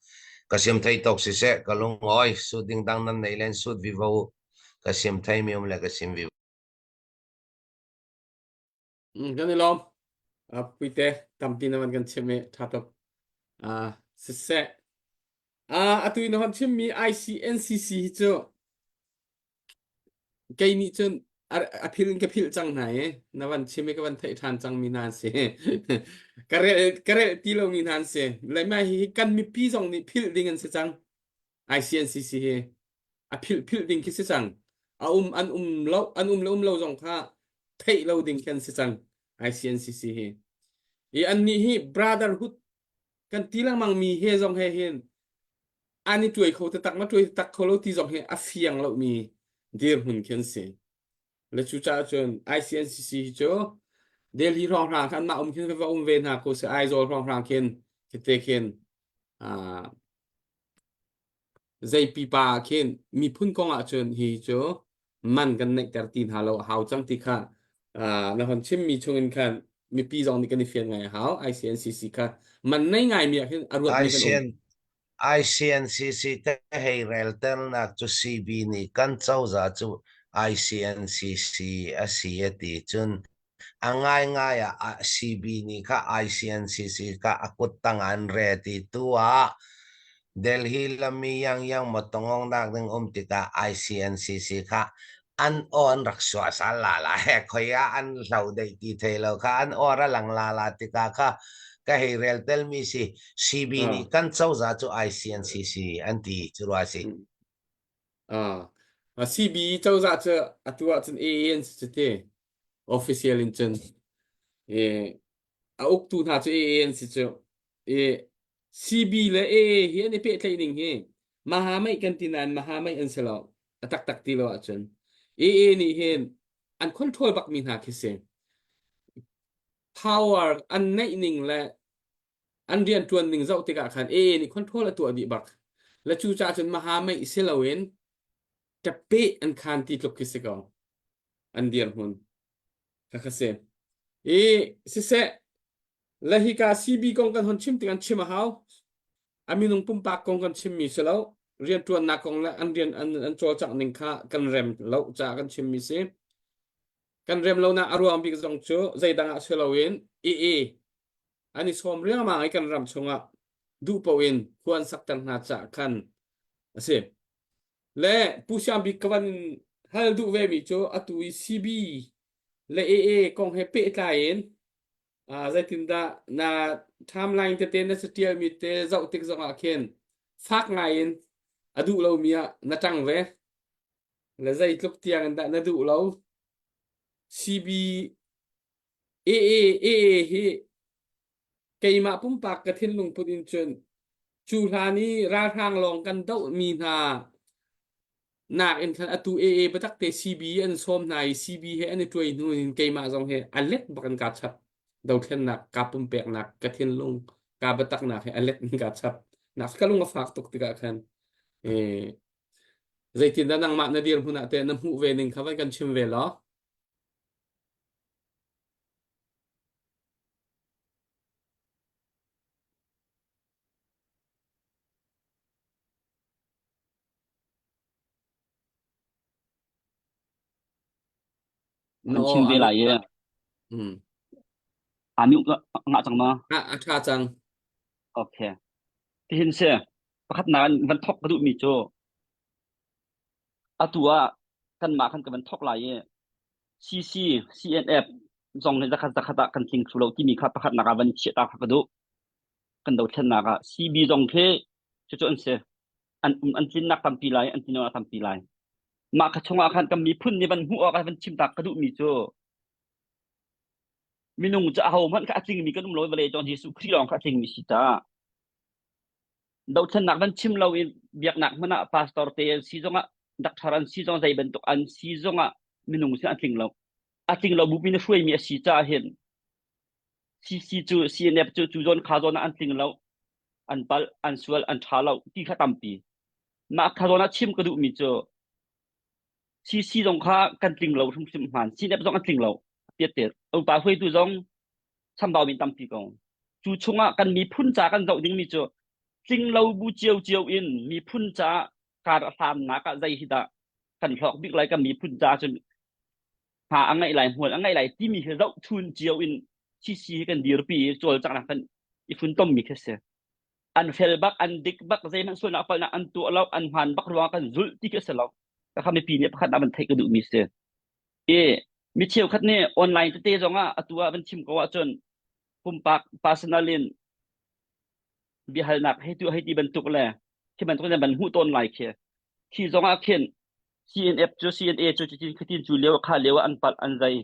ka sim thei tawk siseh ka lungawi sut ding dang nan nei len sut vivo ka sim thei mi um le ka sim vivo. Kan i lawm. Puite tampi na van kan chim i ṭha tuk. Siseh. Atu in na hon chimmi ICNCC hi cu kei nih cun. A phil in ka philh cang hna i na van chim i ka van theih ṭhan cangmi hna an si. Ka rel ka rel ti lomi hna an si. Le mah hihi kan mipi zong nih philh ding an si cang. ICNCC hi a philh philh ding khi si cang. A um an um lo an um le um lo zong kha theih lo ding khi an si cang. ICNCC hi. I annih hi brotherhood kan ti lengmang mi he zong he hin an i tuai kho taktak ma tuai tak kho lo ti zong hi a fiang lo mi dirhmun khi an si. Le cucaah cun ICNCC hi cu Delhi hrawnghrang khan mah um khin va um ve hna ko si Aizawl hrawnghrang khin khite khin ah zei pipa ah khin miphun kong ahcun hi cu man kan neihter ti hna lo a hau cang ti kha uh, na hon chimmi chungin khan mipi zong nih kan i fian ngai a hau ICNCC kha man nei ngaimi ah khin a ruatmi kan um ICN ICNCC te hei relternak cu CB nih kan cozah cu ICNCC a si a ti cun A ngaingai ah CB nih kha ICNCC kha a kuttang ah an re ti tu ah Delhi lami yangyang maw tongongnak ding um tikah ICNCC kha an aw an rak suasal la la he khoi ah an hlo deih ti thei lo kha an or a lang la la tikah kha ka hei rel telmi si CB nih kan cozah cu ICNCC an ti cu rua si. Ah, CB cozah cu atu ahcun AA an si cu ti. Official in cun. I a uktu hna cu AA an si cu. I CB le AA hi an i pehtlaih ning hi Mahamai kan ti nain Mahamai an si lo. A taktak ti lo ahcun. AA nih hin an control bakmi hna khi si. Power an neih ning le an rianṭuan ning zoh tikah khan AA nih control a tuah dih bak. Le cucaah cun Mahamai si loin ṭapeh an khan ti tluk khi si ko. An dirhmun. Kha si. I siseh, le hika CB kong kan hon chim tik an chim a hau. A minung pumpak kong kan chimmi si lo. Rianṭuannak kong le an rian an, an cawlcangh ning kha kan rem lo caah kan chimmi si. Kan rem lonak a ruang bik zong cu zeidang ah si loin AA an i sawm riangmang i kan ram chungah duh paoh in khua an sakter hna caah khan a si. Le Pu Siang Bik ka van hal duh ve mi cu atu i CB le AA kong he pehtlai in uh, zeitindah na timeline tete na catialmi te zoh tik zongah khin fak ngai in a duh lomi ah na ṭang ve. Le zeitluk tiang in dah na duh lo? CB AA AA hi keimah pumpak ka thinlung put in cun cu hlan i ralhrang lawng kan dohmi hna nak in khan atu AA biatak te CB an sawm hna i CB he an i tuai hnu in keimah zong he a let bak in kaa chap dothlennak kaa pumpeknak ka thinlung kaa biataknak he a let in kaa chap nak ka lung a fak tuk tikah khan eh zeitindah nangmah na dirhmun ah teh na hmuh ve ning kha vai kan chim ve law Kan chim ve lai i Mm. aa mute ngah cang ma? A a ṭha cang. Okay. Tihin si pakhat nak in van thok ka duhmi cu Atu ah kanmah khan kan van thawk lai i CC, CNF zong nih zakhat zakhat ah kan tling thlu lo timi kha pakhatnak ah van i chiah ta kha ka duh. Kan dothlennak ah CB zong khi cucu an si. An um an tlinnak tampi lai, an tlinnak tampi lai. Mah kha chungah khan kan miphun nih van hmuh awk ah van chim ta ka duhmi cu minung cu ahohmanh kha a tlingmi kan um lo i vawlei cawng Jesuh Khrih lawng kha a tlingmi si caah dothlennak van chim lo in biaknak hmanh ah pastor te an si zongah doctor an si zong zei bantuk an si zongah minung sin a tling lo a tling lo bupi na hruaimi a si caah hin CC cu CNF cu cu zawn kha zawn ah an tling lo an pal an sual an ṭha lo ti kha tampi mah kha zawn ah chim ka duhmi cu CC zong kha kan tling lo hrimhrim hmaan CNF zong an tling lo piat te upa hruaitu zong chambau min tampi ko. Cu chungah kan miphun ca kan zoh dingmi cu tlinglo bu ciocio in miphun ca kar a hlannak ah zei hi dah kan hlawk bik lai kan miphun ca cun hma a ngeih lai hmual a ngeih lai timi hi zoh chun cio in CC hi kan dirpi i cawlcanghnak kan i funtommi khi si. An fel bak, an dik bak, zeihmanh sualnak palhnak an tuah lo, an hmaan bak ruangah kan zulh ti khi a si lo. Kha mipi nih pakhat ah van theih ka duhmi si. I mi cheukhat nih online tete zong ah atu ah van chim ko ahcun pumpak personal in biahalnak hei tu hei ti bantuk le khi bantuk in van hmuh tawn lai khi. Khi zong ah khin CNF cu CNA cu cutin khatin cu lio kha lio an palh an zai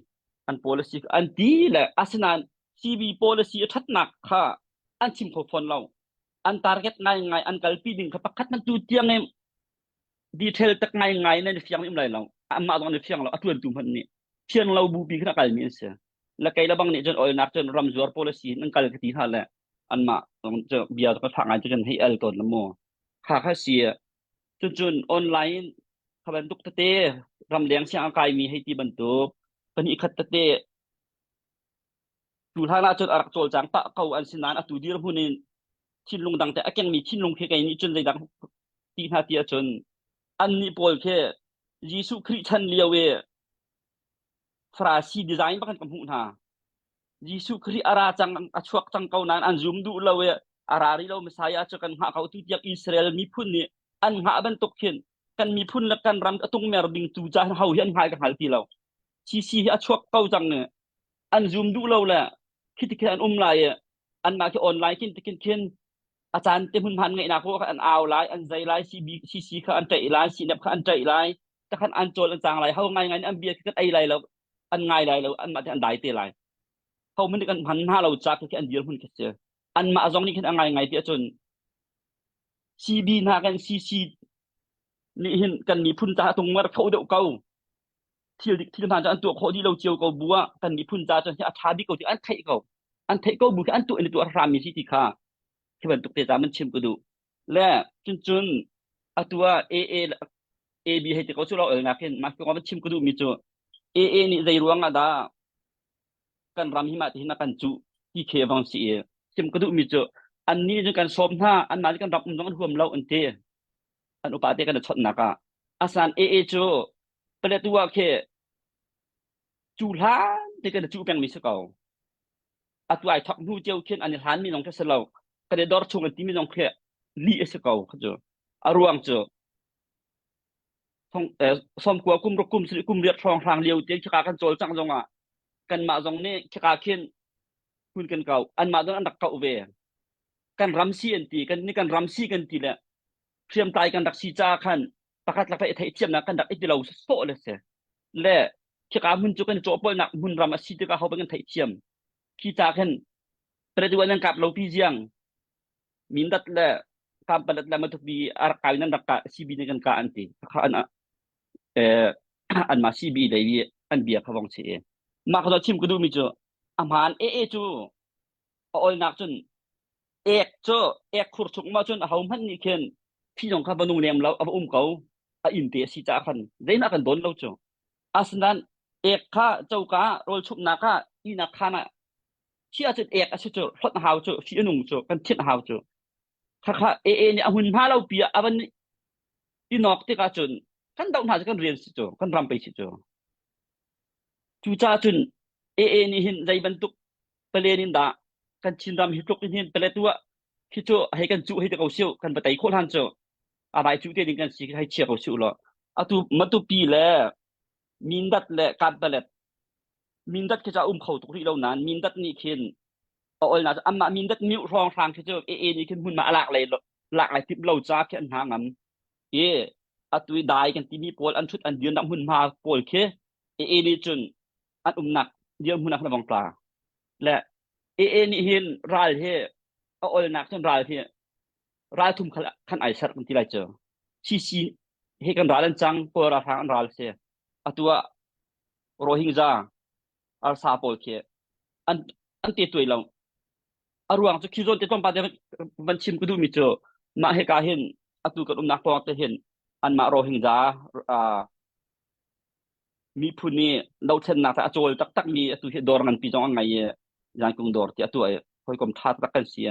an policy an ti le asinain CB policy a ṭhatnak kha an chim kho fawn lo. An target ngaingai an kalpi ding kha pakhat hmanh tu tiang in detail tak ngaingai nan fiang um lai lo. Anmah zong an fiang lo a ṭuantu hmanh nih fiang lo bupi khan a kalmi an si. Le kei le bang nih cun oilnak cun ram zuar policy in an kal ka ti hna le anmah zong cu bia ka fak ngai cu kan hei al tawn la mu. Kha kha si Cucun online kha bantuk tete ramleng siang a kaimi hei ti bantuk pahnih khat tete tu hlan ahcun a rak cawlcang pah ko an si nain atu dirhmun in thinlung dang te a kengmi thinlung khi kei nih cun zeidang ti hna ti ahcun annih pawl khi Jesuh Khrih chan lio i Farasi design bak in ka hmuh hna. Jesuh Khrih a ra cang a chuak cang ko nain an zum duh lo i a ra rih lo Messiah cu kan hngah ko tu tiang Israel miphun nih an hngah bantuk khin kan miphun le kan ram a tungmer ding tu ca ho hi an hngal ka hngal ti lo. CC hi a chuak ko cang i an zum duh lo le khi ti khin an um lai i anmah khi online khin tikin khin a caan te hmun hman ngeihnak ko an au lai an zai lai CB CC kha an ṭaih lai CNF kha an ṭaih lai takhan an cawl an cang lai ho ngai ngai an bia khi kan ei lai lo an ngai lai lo anmah te an dai te lai ho hmanh nih kan hman hna lo ca khi an dirhmun khi si anmah zong nih khin a ngai ngai ti ahcun CB hna kan CC nih hin kan miphun ca tung mar kho deuh ko thil dik thil hna cu an tuah khawh dih lo cio ko bu ah kan miphun ca cun hi a ṭha bik ko ti an theih ko an theih ko bu khi an tuah in tuah hram mi si ti kha khi bantuk te ca man chim ka duh le cun cun atu ah AA AB hei ti ko cu lo elnak hin mah kong van chim ka duhmi cu AA nih zei ruang ah dah kan ram hi mah ti hin a kan cuh ti khe vang si i chim ka duhmi cu annih cu kan sawm hna anmah nih kan ram um zong an huam lo an ti an upa te kan i chawnhnak ah asan AA cu Paletwa khi cu hlan te kan i cuh pengmi si ko atu ai thok hnu cio khin an i hlan mi zong khi si lo kan i dor chung an timi zong khi lih a si ko kha cu a ruang cu sawmkua kum ruk kum sarih kum riat hrawng hrang lio te khika kan cawlcangh zong ah kanmah zong nih khika khin hun kan kau anmah zong an rak kauh ve kan ram si an ti kan ni kan ram si kan ti le hriamtlai kan rak si ca khan pakhat lak i theihthiamnak kan rak i ti lo sawh le si le khika hmun cu kan cawhpawlnak hmun ram a si tikah ho kan theihthiam khi ca khin president nan kap lo pi ziang Mindat le Kampalet le Matupi a rak kai nan rak ka CB nih kan ka an ti. Kha an eh an ma CB lei i an bia kha vong si i. Mah kha chim ka duhmi cu a hmaan AA cu a olnak cun ek cu ek khur chung ma cun a ho hmanh nih khin phi zong kha va nung lem lo a va um ko a inn te a si caah khan zeihmah kan dawn lo cu asinain ek kha coka rawl chumhnak ah ihnak khaan ah Khi ahcun ek a si cu hlonh hau cu fi a nung cu kan thinh hau cu khakha AA nih a hun hma lo pi ah a van i nok tikah cun kan doh hna cu kan rian si cu kan ram pei si cu cucaah cun AA nih hin zei bantuk palen in dah kan Chinram hi tluk in hin pale tu ah khi cu hei kan cuh hei ti ko siu kan va tei khawh hlan cu a vai cuh te ding kan si hei chia ko siu law atu Matupi le Mindat le Kanpalet Mindat khi cu a um kho tuk rih lo nain Mindat nih khin a olnak cu anmah Mindat miuh hrawnghrang khi cu AA nih khin hmunhma a lak lei lak lai timh lo ca khi an hna ngam i atu i dai kan timi pawl an ṭhut an dirnak hmunhma pawl khi AA nih cun an umnak dirhmun ah khan a vong tla le AA nih hin ral hi a olnak cun ral hi ral thum khan khan ai serh kan ti lai cu CC he kan ral an cang Kawl ralhrang an ral si atu ah Rohingya arsa pawl khi an an te tuai lo a ruang cu khi zawn te tlawmpal te van chim ka duhmi cu mah hika hin atu kan umnak pawng te hin anmah Rohingya uh, miphun nih dothlennak a cawl taktak mi atu hi dawr nganpi zong an ngei i Zankung dawr ti atu ai hawikom tha tak kan si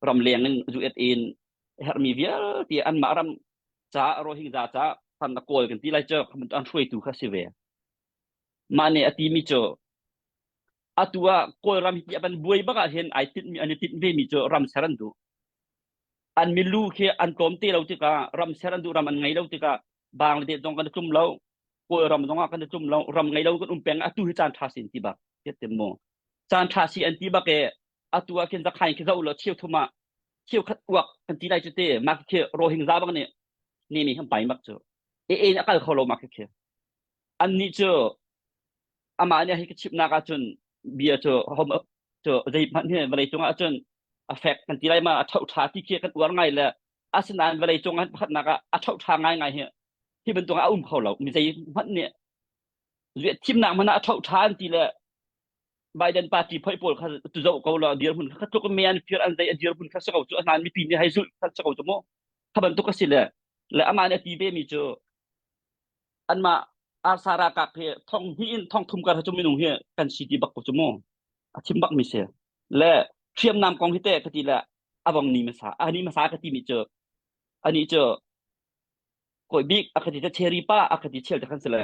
ramleng in US in herhmi vialte anmah ram ca Rohingya ca fan na kawl kan ti lai cu an hruaitu kha si ve mah nih a timi cu atu ah Kawlram hi a van buai bak ah hin ai tinh mi an i tinh ve mi cu ram ser an duh an milu khi an tlawm te lo tikah ram ser an duh ram an ngei lo tikah Bangladesh zong kan tlum lo. Kawlram zong ah kan i tlum lo, ram ngei lo kan um peng atu hi caan ṭha sin ti bak tiat mu. Caan ṭha si an ti bak e atu ah khin zakhain khi zoh lo cheu thum ah cheu khat uak kan ti lai cu te mah khi Rohingya bang nih ne mi han pai mak cu e e a kal kho lo mah khi an nih cu amah nih hi ka chimnak ah cun bia cu hom cu zei hmanh hi vawlei cung ah cun a fek kan ti lai ma a ṭho ṭha ti khi kan uar ngai le asinain vawlei cung ah pakhatnak ah a ṭho ṭha ngai ngai hi hi bantuk ah a um kho lo mi zei hmanh nih thimnak hmanh ah a ṭho ṭha an ti le Biden party phoi pawl kha tu zoh ko la dirhmun kha tluk me an fir an zei a dirhmun kha si ko cu a hnan mipi nih hei zulh kha si ko cu mu kha bantuk a si le le amah nih a ti ve mi cu anmah arsa ralkap hi thong hnih in thong thum kar cu minung hi kan si ti bak ko cu mu a chim bak mi si le hriamnam kong hi te ka ti le avong ni masa a ni masa ka ti mi cu ani cu koi bik a ka ti te cherry pa a ka ti chel te khan si le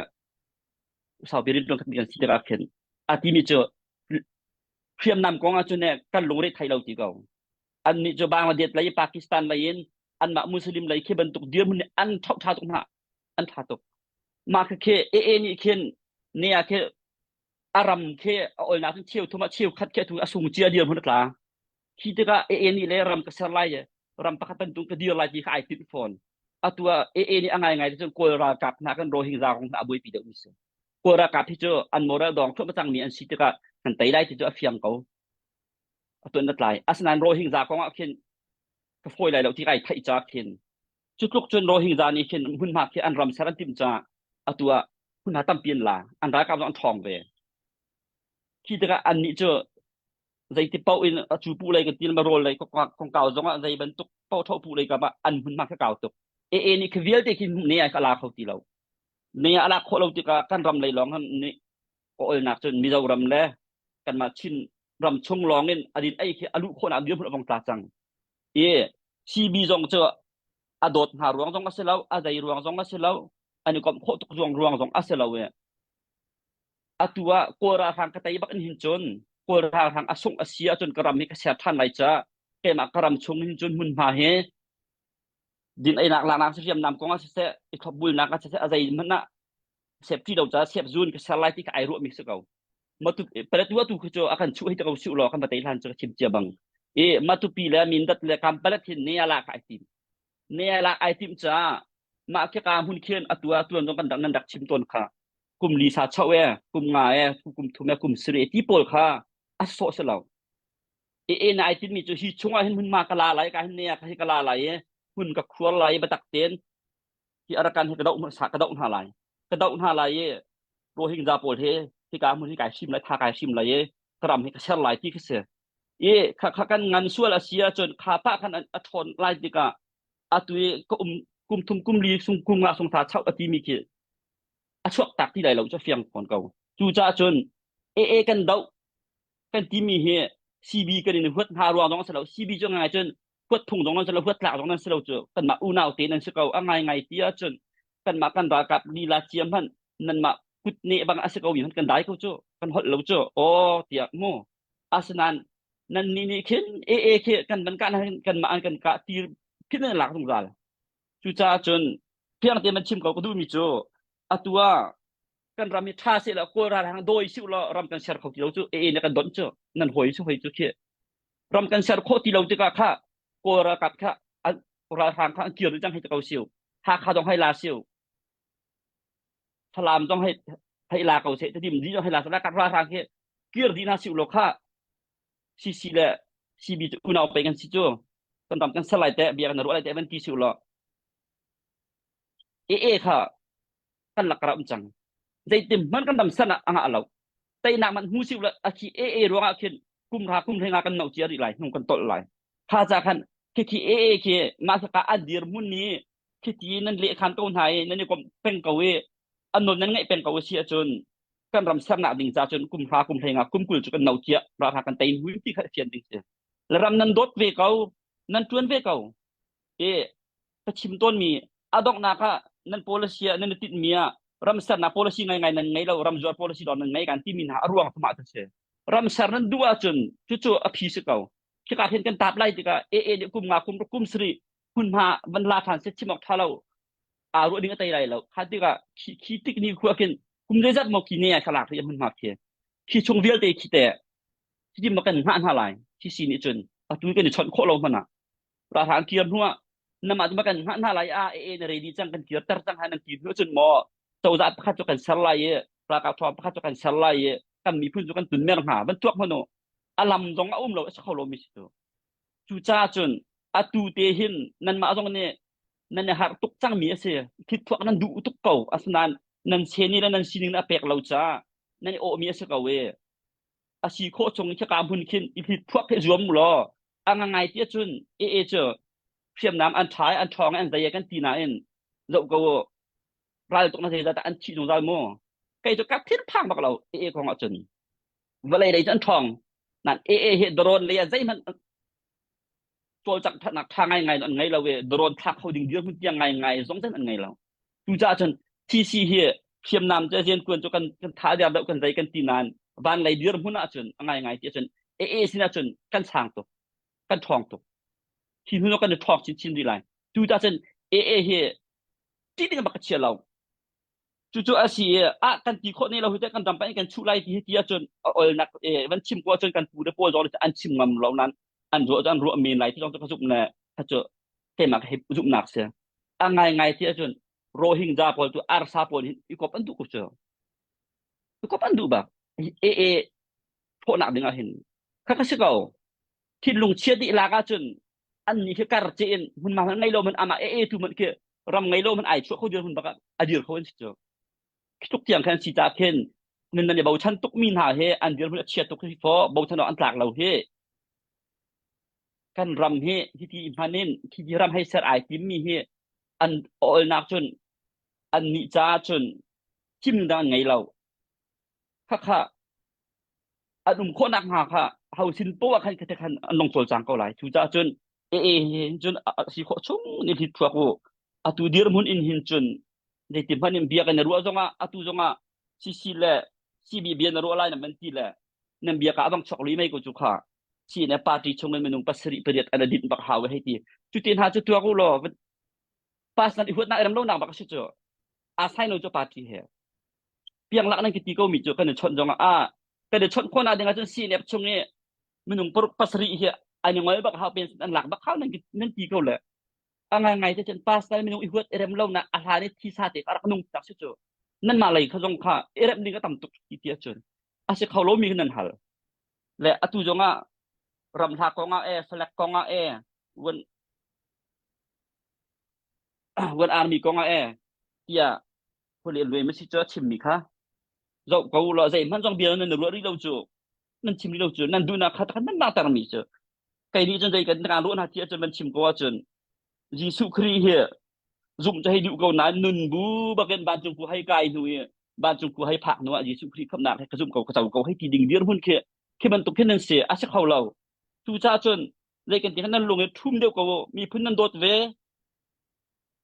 saupi rin kan kan si tikah khin a ti mi cu hriamnam kong ah cun kan lungre thai lo ti ko an nih cu Bangladesh lei Pakistan lei in anmah Muslim lei khi bantuk dirhmun nih an ṭha ṭha tuk hna an ṭha tuk mah khi khi AA nih khin ne ah khi a ram khi a olnak cun cheu thum ah cheu khat khi a sung cia dirhmun a tla khi tikah AA nih le ram ka ser lai ram pakhat bantuk ka dir lai ti kha ai tinh fawn atu ah AA nih a ngai ngai cun Kawl ralkap hna kan Rohingya kong hna a buaipi deuh mi si Kawl ralkap hi cu an moral dawng thluahmah cangmi an si tikah kan tei lai ti cu a fiang ko a tuan na tlai asinain Rohingya kong ah khin ka fawi lai lo ti kai theih ca khin cu tluk cun Rohingya nih khin hmunhma khi an ram ser an timh ca atu ah hmunhma tampi an la an ralkap zong an ṭhawng ve khi tikah an nih cu zeiti paoh in a cu pu lei kan ti ma rawl lei kongkau zong ah zei bantuk paoh tho pu lei kam ah an hmunhma kha kau tuk AA nih khi vialte khi ne ai kha la kho ti lo ne a lak khawh lo tikah kan ram lei lawng nih olnak cun Mizoram le kanmah Chin ram chung lawng in adin ei khi a luh khawhnak dirhmun a vong tla cang i CB zong cu a dawt hna ruang zong a si lo a zei ruang zong a si lo an i komh khawh tuk ruang ruang zong a si lo i atu ah Kawl ralhrang ka tei bak in hin cun Kawl ralhrang a sungh a si ahcun ka ram hi ka ser ṭhan lai ca keimah ka ram chung hin cun hmunhma hi din einak laknak si hriamnam kong ah siseh i thlopbulnak ah siseh a zei hmanh ah safety lo ca sep zun ka ser lai ti ka ai ruah mi si ko matu palatu atu khu cu a kan chuh hei te ko siu law kan va tei hlan cu ka chim cia bang i matupi le mindat le kampalat hin ne ala ka ai tim ne ala ai tim ca mah khi ka hun khian atu a tuan zong kan rak nan rak chim tawn kha kum li sa chau e kum nga e kum thum e kum siri e ti pawl kha a sawh si lo e e na ai tin mi cu hi chungah hin hun ma ka la lai ka hin ne ka hi ka la lai e hun ka khuar lai batak ten hi Arakan hi ka doh sa ka doh hna lai ka doh hna lai i Rohingya pawl he hika hmun hi kai hrim lai tha kai hrim lai i ka ram hi ka ser lai ti ka si i kha kha kan ngan sual a si ahcun kha pa khan a ṭhawn lai tikah atu i ka um kum thum kum li sung kum nga sung tha chau a ti mi khi a chuak tak ti lai lo cu fiang fawn ko cu caah cun AA kan doh kan timi hi CB kan in huat hna ruang zong a si lo CB cu ngai cun huat phung zong nan si lo huat tlak zong nan si lo cu kanmah unau te nan si ko a ngai ngai ti ahcun kanmah kan ralkap lila cia hmanh nanmah kut ne bang a si ko mi hmanh kan dai ko cu kan holh lo cu aw tiah mu asinain nan nih nih khin AA khi kan van kah kan mah an kan kah ti khin nan lak zungzal cucaah cun fiang te man chim ko ka duh mi cu atu ah kan ram hi tha se la kawl ral hang dawi siu law ram kan ser kho ti lo cu AA ne kan don cu nan hoi su hoi cu khi ram kan ser khawh ti lo tikah kha Kawl ralkap kha ralhrang kha an kir dih cang hei ti ko siu Hakha zong hei la siu Falam zong hei hei la ko seh Tedim dih zong hei la seh ralkap ralhrang khi kir dih hna siu law kha CC le CB cu unau pei kan si cu kan ram kan ser lai teh bia kan ruah lai teh van ti siu law AA kha kan lak um cang zeitim hmanh kan ram san ah a ngah lo teinak man hmu siu la a khi AA ruangah khin kum ra kum hlenga kan no cia rih lai hnung kan tolh lai kha cha khan khi khi AA khi mah ka an dir mun ni khi ti nan le khan ko hna i nan i kom peng ko i an non nan ngaih peng ko si ahcun kan ram sernak ding cha cun kum hra kum hlenga kum kul cu kan no cia ra ra kan tei hui ti kha fian ding si le ram nan dawt ve ko nan tuan ve ko i ka chim tawnmi a donghnak ah nan policy ah nan i tinhmi ah ram sernak policy ngaingai nan ngei lo ram zuar policy lawng nan ngei kan timi hna a ruang thumah cu si ram ser nan duh ahcun cucu a phi si ko khika hin kan tap lai tikah AA nih kum nga kum kum sari hmunhma van la than se chim awk tha lo. Aa ruah ding a tei lai lo. Kha tikah khi khi tik ni khua khin kum zeizat maw khi ne ah thlalak hi hmun hma khi. Khi chung vialte khi te khi ma kan hngah hna lai. Khi si nih cun atu kan i chawnh khawh lo hmanh ah ralhrang kir hnu ah namah cu ma kan hngah hna lai a e na ready cang kan kir ter cang ha nan ti hnu cun maw cozah pakhat cu kan ser lai i ralkap thawng pakhat cu kan ser lai i kan miphun cu kan tunmer hna van tuak hmanh u a lam zong a um lo a si kho lo mi si cu cucaah cun atu te hin nanmah zong nih nan i harh tuk cangmi a si thithuak nan duh tuk ko asinain nan seni le nan sining a pek lo caah nan i awhmi a si ko i a si khawh chung khika hmun khin i hlitphuak he zuam law a ngangai ti ahcun e e cu hriamnam an ṭha i an ṭhawng i an zei kan ti nain zoh ko u ral tuk na zeizat an thih zungzal mu kei cu ka thin phang bak lo e e kong ahcun vawlei lei cu an ṭhawng nan e e hi drone lei ah zeihmanh cawlcangh thatnak ṭha ngaingai an ngei lo i drone thlak kho ding dirhmun tiang ngaingai zong zeihmanh an ngei lo. Cucaah cun TC hi hriamnam cu rianṭuan cu kan kan tha der deuh kan zei kan ti nain van lei dirhmun ahcun a ngaingai ti ahcun AA sin ahcun kan sang tuk kan ṭhawng tuk hi hnu kan i ṭhawng chinchin rih lai. Cucaah cun AA hi ṭih ding bak ka chia lo. Cucu a si i ah kan ti khawh ne lo hi teh kan ram pa in kan chuh lai ti hi ti ahcun a olnak eh, van chim ko ahcun kan pu le pawl zong nih an chim ngam lo nain an ruah cu an ruah men lai ti zong cu ka zumh le kha cu keimah ka hei zumhnak si. A ngaingai ti ahcun Rohingya pawl cu arsa pawl hin i kop an duh ko cu. I kop an duh bak. E e thawhnak ding ah hin kha ka si ko. Thinlung chia dih lak ahcun an nih khi kar ce in hmunhma hmanh ngei lo man amah e e tu man khi ram ngei lo man ai chuah kho dir hun bak a dir kho an si cu khi tuk tiang khan si ta khin nan nan i bochan tuk mi hna he an dirhmun a chia tuk hi fo bochan an tlak lo hi kan ram hi hiti hman in hiti ram hei ser ai tim mi hi an olnak cun an nih ca cun thim dang ngei lo khakha an um khawhnak hnga kha ho sin poah khan kha khan an long cawlcang ko lai cucaah cun e e hin cun a si khawh chung ni hlit thuak u atu dirhmun in hin cun zeiti hmanh in bia kan i ruah zongah atu zongah CC le CB bia na ruah lai na man ti le nan bia ka abang chok lui mei ko cu kha si ne party chung in minung pasarih pariat an adin bak hau hei ti cuti hna cu tuak u law pas nan i huat nak i rem lo nak bak a si cu a sai no cu party he pianglak nan ka ti ko mi cu kan i chawnh zong ah ah kan i chawnh khawhnak ding ahcun CNF chung i minung paruk pasarih hi an i ngol bak hau pen an lak bak hau nan nan ti ko le a ngai ngai te cun pastor minung i huat i rem lo na a hlan i thisa te ka rak nung tak si cu nan mah lei kha zong kha i rem ding a tam tuk ti ti ahcun a si kho lo mi nan hal le atu zong ah ramhla kong ah e falek kong ah e wan wan army kong ah e tiah Huli lui ma si cu a chimmi kha zoh ko law zeihmanh zong bia nan ruah rih lo cu nan chim rih lo cu nan duhnak kha takhan nan langhtermi cu kei nih cun zei kan kan ruah hna ti ahcun van chim ko ahcun Jesuh Khrih hi zumh cu hei duh ko nain nun bu bakin vancung khu hei kai hnu i vancung khu hei phak hnu ah Jesuh Khrih khamhnak he ka zumh ko ka co ko hei ti ding dirhmun khi khi bantuk khi nan si a si kho lo cucaah cun zei kan ti nan lung i ṭhum deuh ko miphun nan dawt ve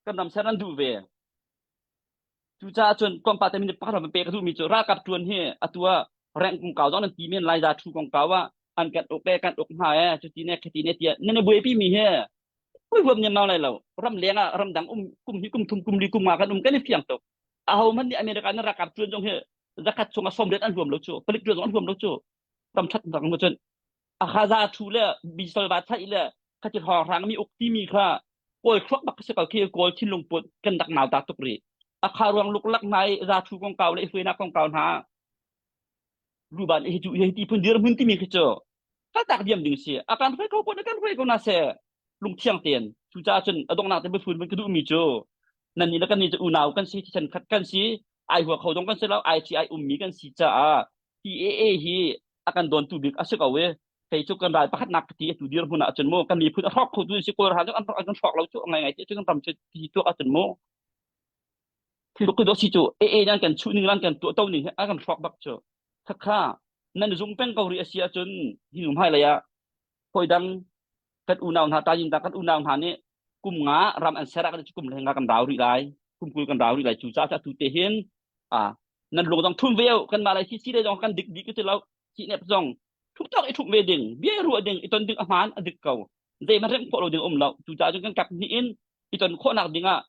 kan ram ser nan duh ve Cucaah cun tlawmpal te minute pakhat van pek ka duhmi cu ralkap ṭuan hi atu ah rank kongkau zong nan ti men lai za ṭhu kongkau ah an kan uk e kan uk hna e cuti ne khati ne tiah nan i buaipi mi hi pui huam niam lai lo ram leng ah ramdang um kum hi kum thum kum li kum nga kan um kan i fiang tuk aho hmanh nih America nan ralkap ṭuan zong hi zakhat chung ah sawmriat an huam lo cu palik ṭuan zong an huam lo cu ram ṭhat rak cun a khaza thu le bisol va thaih le khati hrawnghrang mi uk timi kha kawl thluak bak si ko khi kawl thinlung put kan rak nau ta tuk rih a kha ruang luklak hna i za thu kong kau le i hruainak kong kau hna luban hi cu hi ti phun dir hmun timi khi cu kaltak diam ding si a kan hruai ko ko na kan hruai ko na se lungthiang tein cucaah cun a donghnak te biafun ka duhmi cu nan nih le kan nih cu unau kan si thisen khat kan si ai hua kho dong kan si lo ai thi ai ummi kan si caah TAA hi a kan dawntu bik a si ko i kei cu kan ral pakhatnak ka ti atu dirhmun ah cun mu kan miphun a hrawk kho tu si kawl ral cu an kan hrawk lo cu ngai ngai ti cu kan ram cu ti tuak ahcun mu thil ku si cu AA nan kan chuh ning lan kan tuah to ning hi a kan hrawk bak cu khakha nan zum peng ko rih a si ahcun hi hnu hmai lei ah hawi dang kan unau hna tayin ta kan unau hna nih kum nga ram an ser ah kan kum le nga kan rau rih lai kum kul kan rau rih lai cu caah atu te hin a nan lung zong thum ve kan mah lai si si le zong kan dik dik ti lo si nep zong thuk tok i thuk ve ding bia ruah ding i ton ding a hmaan a dik ko zei ma rem khawh lo ding um lo cu caah cun kan kap hnih in i ton khawhnak ding ah.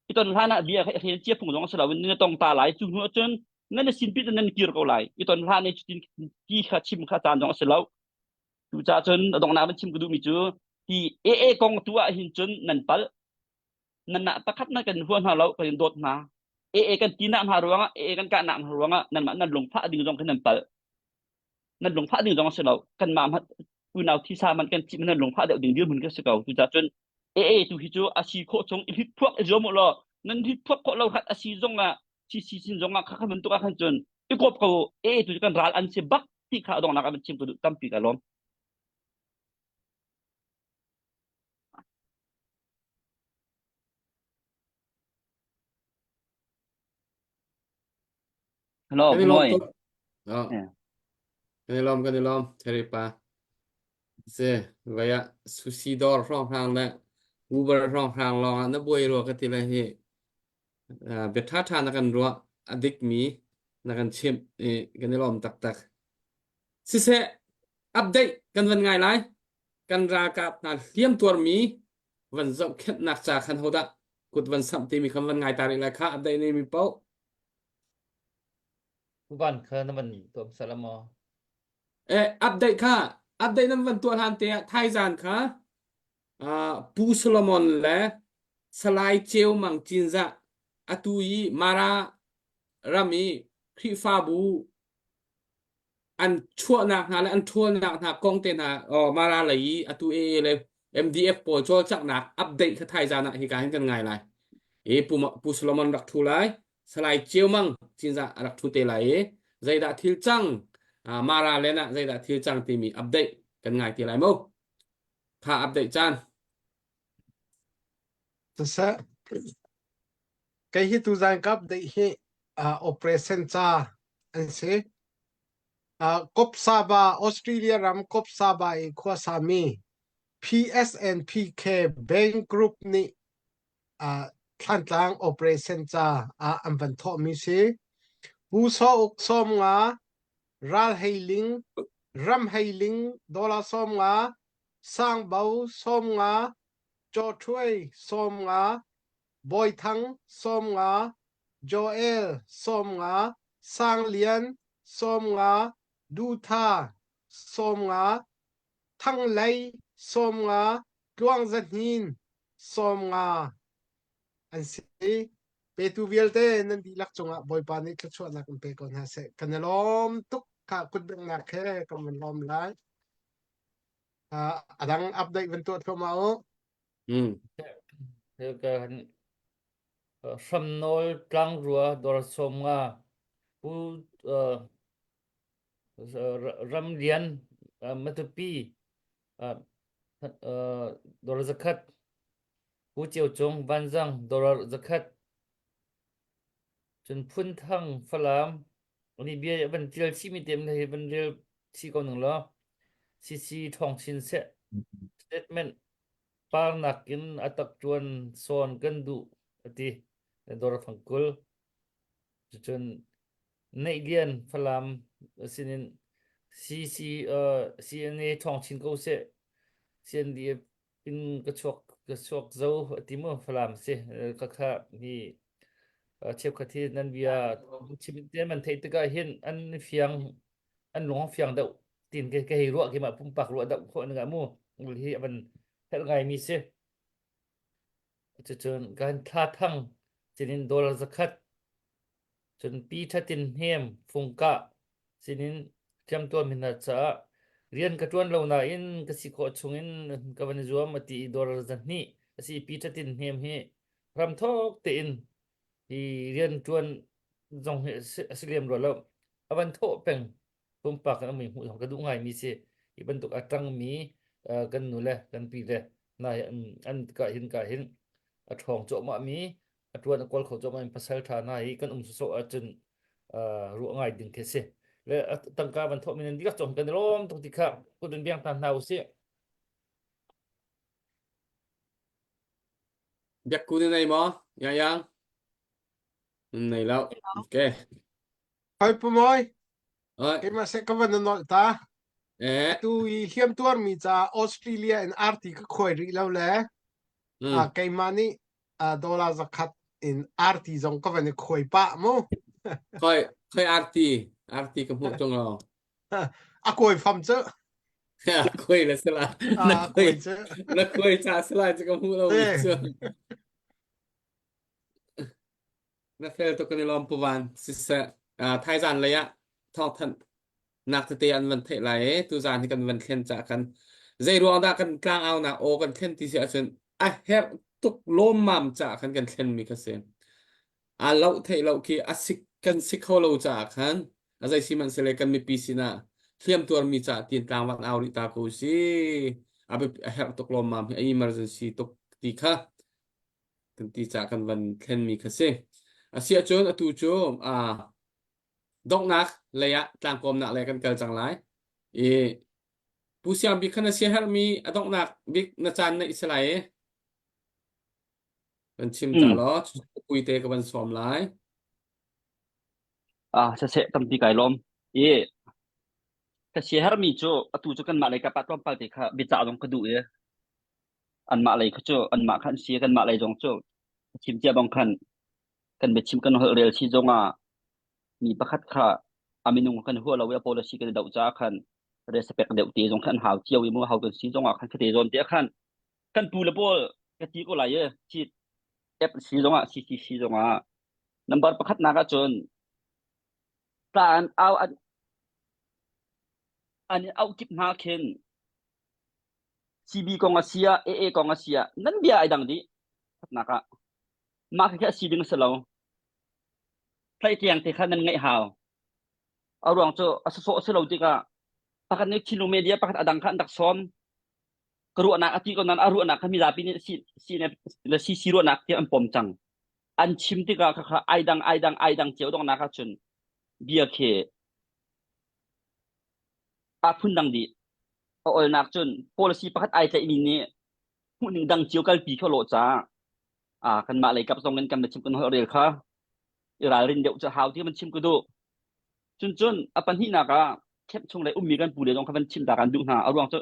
I ton hlan ah bia kha i hrel cia phung zong a si lo in na tong ta lai cu hnu ahcun nan sin pit nan kir ko lai. I ton hlan i cutin ti kha chim kha caan zong a si lo. Cucaah cun a donghnak van chim ka duhmi cu hi AA kong tu ah hin cun nan palh. Nan nah takhat nan kan hua hna lo, kan in dawt hna. AA kan ti nak hna ruangah, AA kan kah nak hna ruangah nanmah nan lungfah ding zong khi nan palh. Nan lungfah ding zong a si lo. Kanmah hmanh unau thisa man kan thih nan lungfah deuh ding dirhmun kan si ko. Cucaah cun AA tu hi cu a si khawh chung i hlit phuak i zuam u law nan hlit phuak khawh lo khat a si zong ah CC sin zong ah kha kha bantuk ah khan cun i kawp ko AA tu cu kan ral an si bak ti kha a donghnak ah van chim ka duh tampi ka lawm. Hello, Kan i lawm Moi. tuk. Oh. Kan i lawm, kan i lawm. Terry pa. Se, vai ah sushi dawr hrawnghrang le Uber hrawnghrang lawng ah na buai rua ka ti le hi. Bia ṭhaṭha na kan ruah a dikmi na kan chimh i kan i lawm taktak. Siseh, update kan van ngai lai. Kan ralkap hna hliam tuarmi van zohkhenhnak ca khan hodah kut van samh timi khan van ngai ta rih lai kha update nei mi paoh. Van kha na van tuam salam maw? Eh, update kha update nan van tuah hlan te ah thaizan kha Pu Solomon le Salai Ceu Mang Cinzah atu i Mara ram i Khrihfabu an chuahnak hna le an ṭhawlnak hna kong te hna Mara lei i atu AA le MDF pawl cawlcanghnak update kha thaizan ah hika hin kan ngai lai. I Pu, Pu Solomon rak ṭhu lai, Salai Ceu Mang Cinzah a rak ṭhu te lai i zeidah thil cang Mara len ah zeidah thil cang timi update kan ngai te lai mu. Kha update caan. Siseh, kei hi tuzan ka update hi uh, operation ca an si. Uh, Kopsaba, Australia ram Kopsaba i khuasami PSNPK Bank Group nih uh, Thlantlang operation ca ah an van thawhmi si. Pu Saw Uk sawm nga, Ral Hei Ling, Ram Hei Ling dollar 50, Sangbo 50, Caw Ṭhuai 50, Bawi Thang 50, Joel 50, Sang Lian 50, Du Tha 50, Thang Lei 50, Tluang Za Hnin 50 an si. Petu vialte nan dihlak cungah Bawipa nih thluachuahnak in pe ko hna seh. Kan i lawm tuk. Kha kutbenghnak he kan van lawm lai. Uh, a dang update van tuah thluahmah u. Mm. Kan hramnawl tlangrua dawr sawm nga pu uh, ramlian uh, matupi uh, uh, dawr zakhat pu Ceu Cung Vanzang dawr zakhat Cun Phunthang Falam ni bia van tial chihmi te hi van rel chih ko ning law CC Thawng Chin seh statement parnak in a tak tuan sawn kan duh ati dawr fang kul cun Neihlian Falam sinin CC uh, CNA Thawng Chin ko seh CNDF in ka chuak ka chuak zo ati mu Falam si ka kha hi cheukhat hi nan bia chim te man theih tikah hin an fiang an lung fiang deuh tin ke ke hei ruah ki ma pumpak ruah deuh khawh ninga mu hi avan herh ngai mi si cucun kan thla thang cinin dollar zakhat Cun pi ṭhatin hnem fungkah sinin ṭiamtuam hna caah rian ka ṭuan lo nain ka si khawh chungin ka van i zuam a ti i dawr zahnih a si pi ṭhatin hnem hi ramthawk tein hi rian ṭuan zong hi a si lem rua lo. A van thawh peng pumpak in a mui hmuh zong ka duh ngaimi si. Hi bantuk a ṭangmi kan nu le kan pi le hna hi an ka hin ka hin a ṭhawng cuahmahmi a ṭuan a kawl kho cuahmah in pasal ṭha hna hi kan um sawsawh ahcun ruah ngai ding khi si. Le tangka van thawhmi nan dihlak cawng kan i lawm tuk ti kha kut in biang hna hna usih. Biakku na nei maw? Ya yang? Nei lo. Okay. Hoi pu Mawi, keimah seh ka van na nolh ta. Eh. Atu i hliam tuarmi ca Australia in arti ka khuai rih lo le Mm. keimah nih dollar zakhat in. in arti zong ka van i khuai pah mu. Khoi khoi arti arti ka hmuh tung lo. A kawi fam cu. Khuai le sala. Na khuai na khuai cha sala chu ka hmuh lo mi cu. Na fel tuk kan i lawm puvan siseh thaizan lei ah thawngthanh nak tete an van theih lai i tuzan hi kan van thlen cah kan zei ruang dah kan tlangau nak aw kan thlen ti si ahcun a herh tuk lawmmam cah khan kan thlen mi kha si a loh theih lo khi a sik kan si kho lo caah khan a zei sihmanhsehleh kan mipi sinah hliam tuarmi cah tin tlangvan au rih ta ko si a a herh tuk lawmmam hi a emergency tuk ti kha kan ti cah kan van thlenmi kha si a si ahcun atu cu a donghnak lei ah tlangkawmnak lei kan kal cang lai i Pu Siang Bik kha na siaherhmi a donghnak bik na caan na i si lai i kan chim ta law pui te ka van sawm lai. Ah saseh tampi kai lawm. I ka siaherhmi cu atu cu kanmah lei kap ah tlawmpal te kha biacah zong ka duh i anmah lei kha cu anmah kha an si kanmah lei zong cu chim cia bang khan kan biachim kan holh rel si zong ah mi pakhat kha a minung kan hua lo i a policy kan i doh caah khan respect deuh te zong khan an hau cio i mu hau kan si zong ah khan khate zawn te khan kan pu le pawl ka ti ko lai e chi app si zong ah CCC zong ah number pakhat nak ah cun tla an au an an au kip hna khin CB kong a sia AA kong a sia nan bia ai dang dih nak ah mah khi a si ding a si lo tlaihtiang te kha nan ngaih hau a ruang cu a sawsawh a si lo tikah pakhat nih thinlung media pakhat a dang kha an rak sawm ka ruahnak a ti ko nan a ruahnak kha mizapi nih si si le si si ruahnak tiah an pom cang an chim tikah kha kha ai dang ai dang ai dang cio dongnak ah cun bia khi a phun dang dih a olnak cun policy pakhat ai tlaihmi nih hmuhning dang cio kalpi kha lawh caah ah kanmah lei kap zong in kan chim kan holh rel kha i ralrin deuh cu hau ti man chim ka duh cun cun a pahnihnak ah camp chung lei ummi kan pu le zong kha van chim ta kan duh hna a ruang cu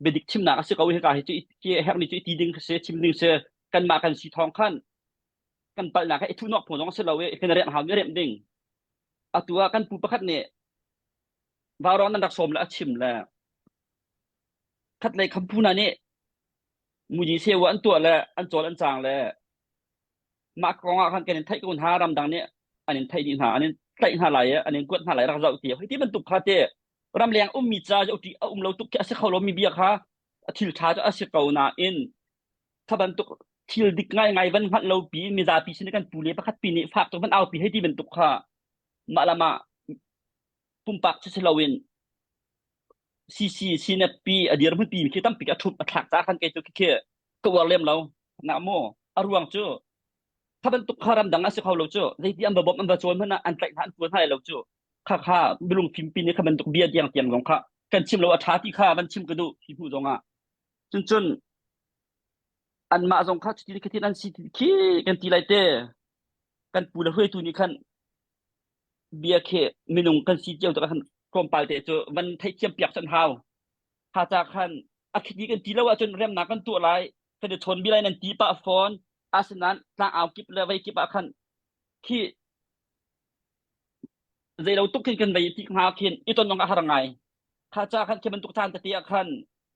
biadik chimnak a si ko hi ka hi cu hi herh mi cu ti ding si chim ding si kanmah kan si thawng khan kan palhnak i thuhnawk phu zong si lo i kan remh hau mi remh ding atu ah kan pu pakhat nih vaurawng nan rak sawm le a chim le khat lei khampu hna nih muji sewa an tuah le an cawl an cang le mah kong ah khan kan in theih ko hna ramdang nih an in theih dih hna an in tlaih hna lai i an in kuat hna lai rak zoh ti hei ti bantuk kha te ramleng ummi ca ti a um lo tuk khi a si kho lo mi bia kha a thil ṭha cu a si ko nain kha bantuk thil dik ngai ngai van hngalh lo pi mizapi sin kan pu le pakhat pi nih fak tuk van au pi hei ti bantuk kha mah lamah pumpak si si loin CC CNFP a dirhmun pi khi tampi a thup a thlak ca khan kei cu khi ka uar lem lo na mu a ruang cu kha bantuk kha ramdang a si kho lo cu zeiti an va bawmh an va cawn hmanh ah an tlaih hna an tuan hna lo cu kha kha bilung fimpi nih kha bantuk bia tiang tiang zong kha kan chim lo a ṭha ti kha van chim ka duh hi hnu zong ah cun cun anmah zong kha cuti khatin an si khi kan ti lai te kan pu le hruaitu nih khan bia khi minung kan si cio tikah khan tlawmpal te cu van theihthiam piak cu an hau. Kha ca khan a khiti kan ti lo ahcun remnak kan tuah lai kan i chawn bi lai nan ti pah fawn asinain tlangau kip le vei kip ah khan khi zeilo tuk khin kan vei ti hnga khin i ton a har ngai kha ca khan khi bantuk caan tete ah khan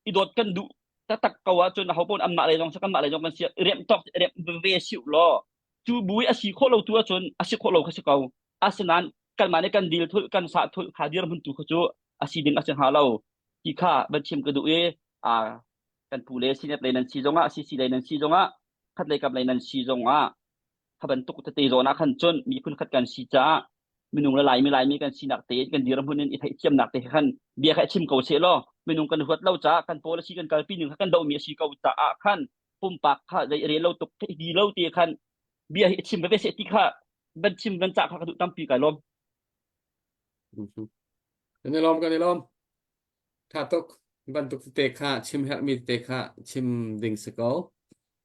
i dawt kan duh taktak ko ahcun aho paoh anmah lei zong si kanmah lei zong kan si remh tawk remh ve siu law cu bu i a si khawh lo tu ahcun a si khawh lo kha si ko asinain kanmah nih kan dil thulh kan sah thulh kha dirhmun tu kha cu a si ding a si hnga lo ti kha van chim ka duh i a kan pu le sinet lei nan si zongah CC lei nan si zongah khat lei kap lei nan si zongah kha bantuk tete zawn ah khan cun miphun khat kan si caah minung le laimi laimi kan sinak te kan dirhmun in i theihthiamnak te khan bia kha chim ko seh law minung kan huat lo caah kan policy kan kalpi ning kha kan dohmi a si ko caah khan pumpak kha zei rel lo tuk ti lo ti khan bia hi chim ve seh ti kha van chim van cah kha ka duh tampi kai lawm. Kan i lawm kan i lawm. Tha tuk bantuk te kha chim herhmi te kha chim ding si ko.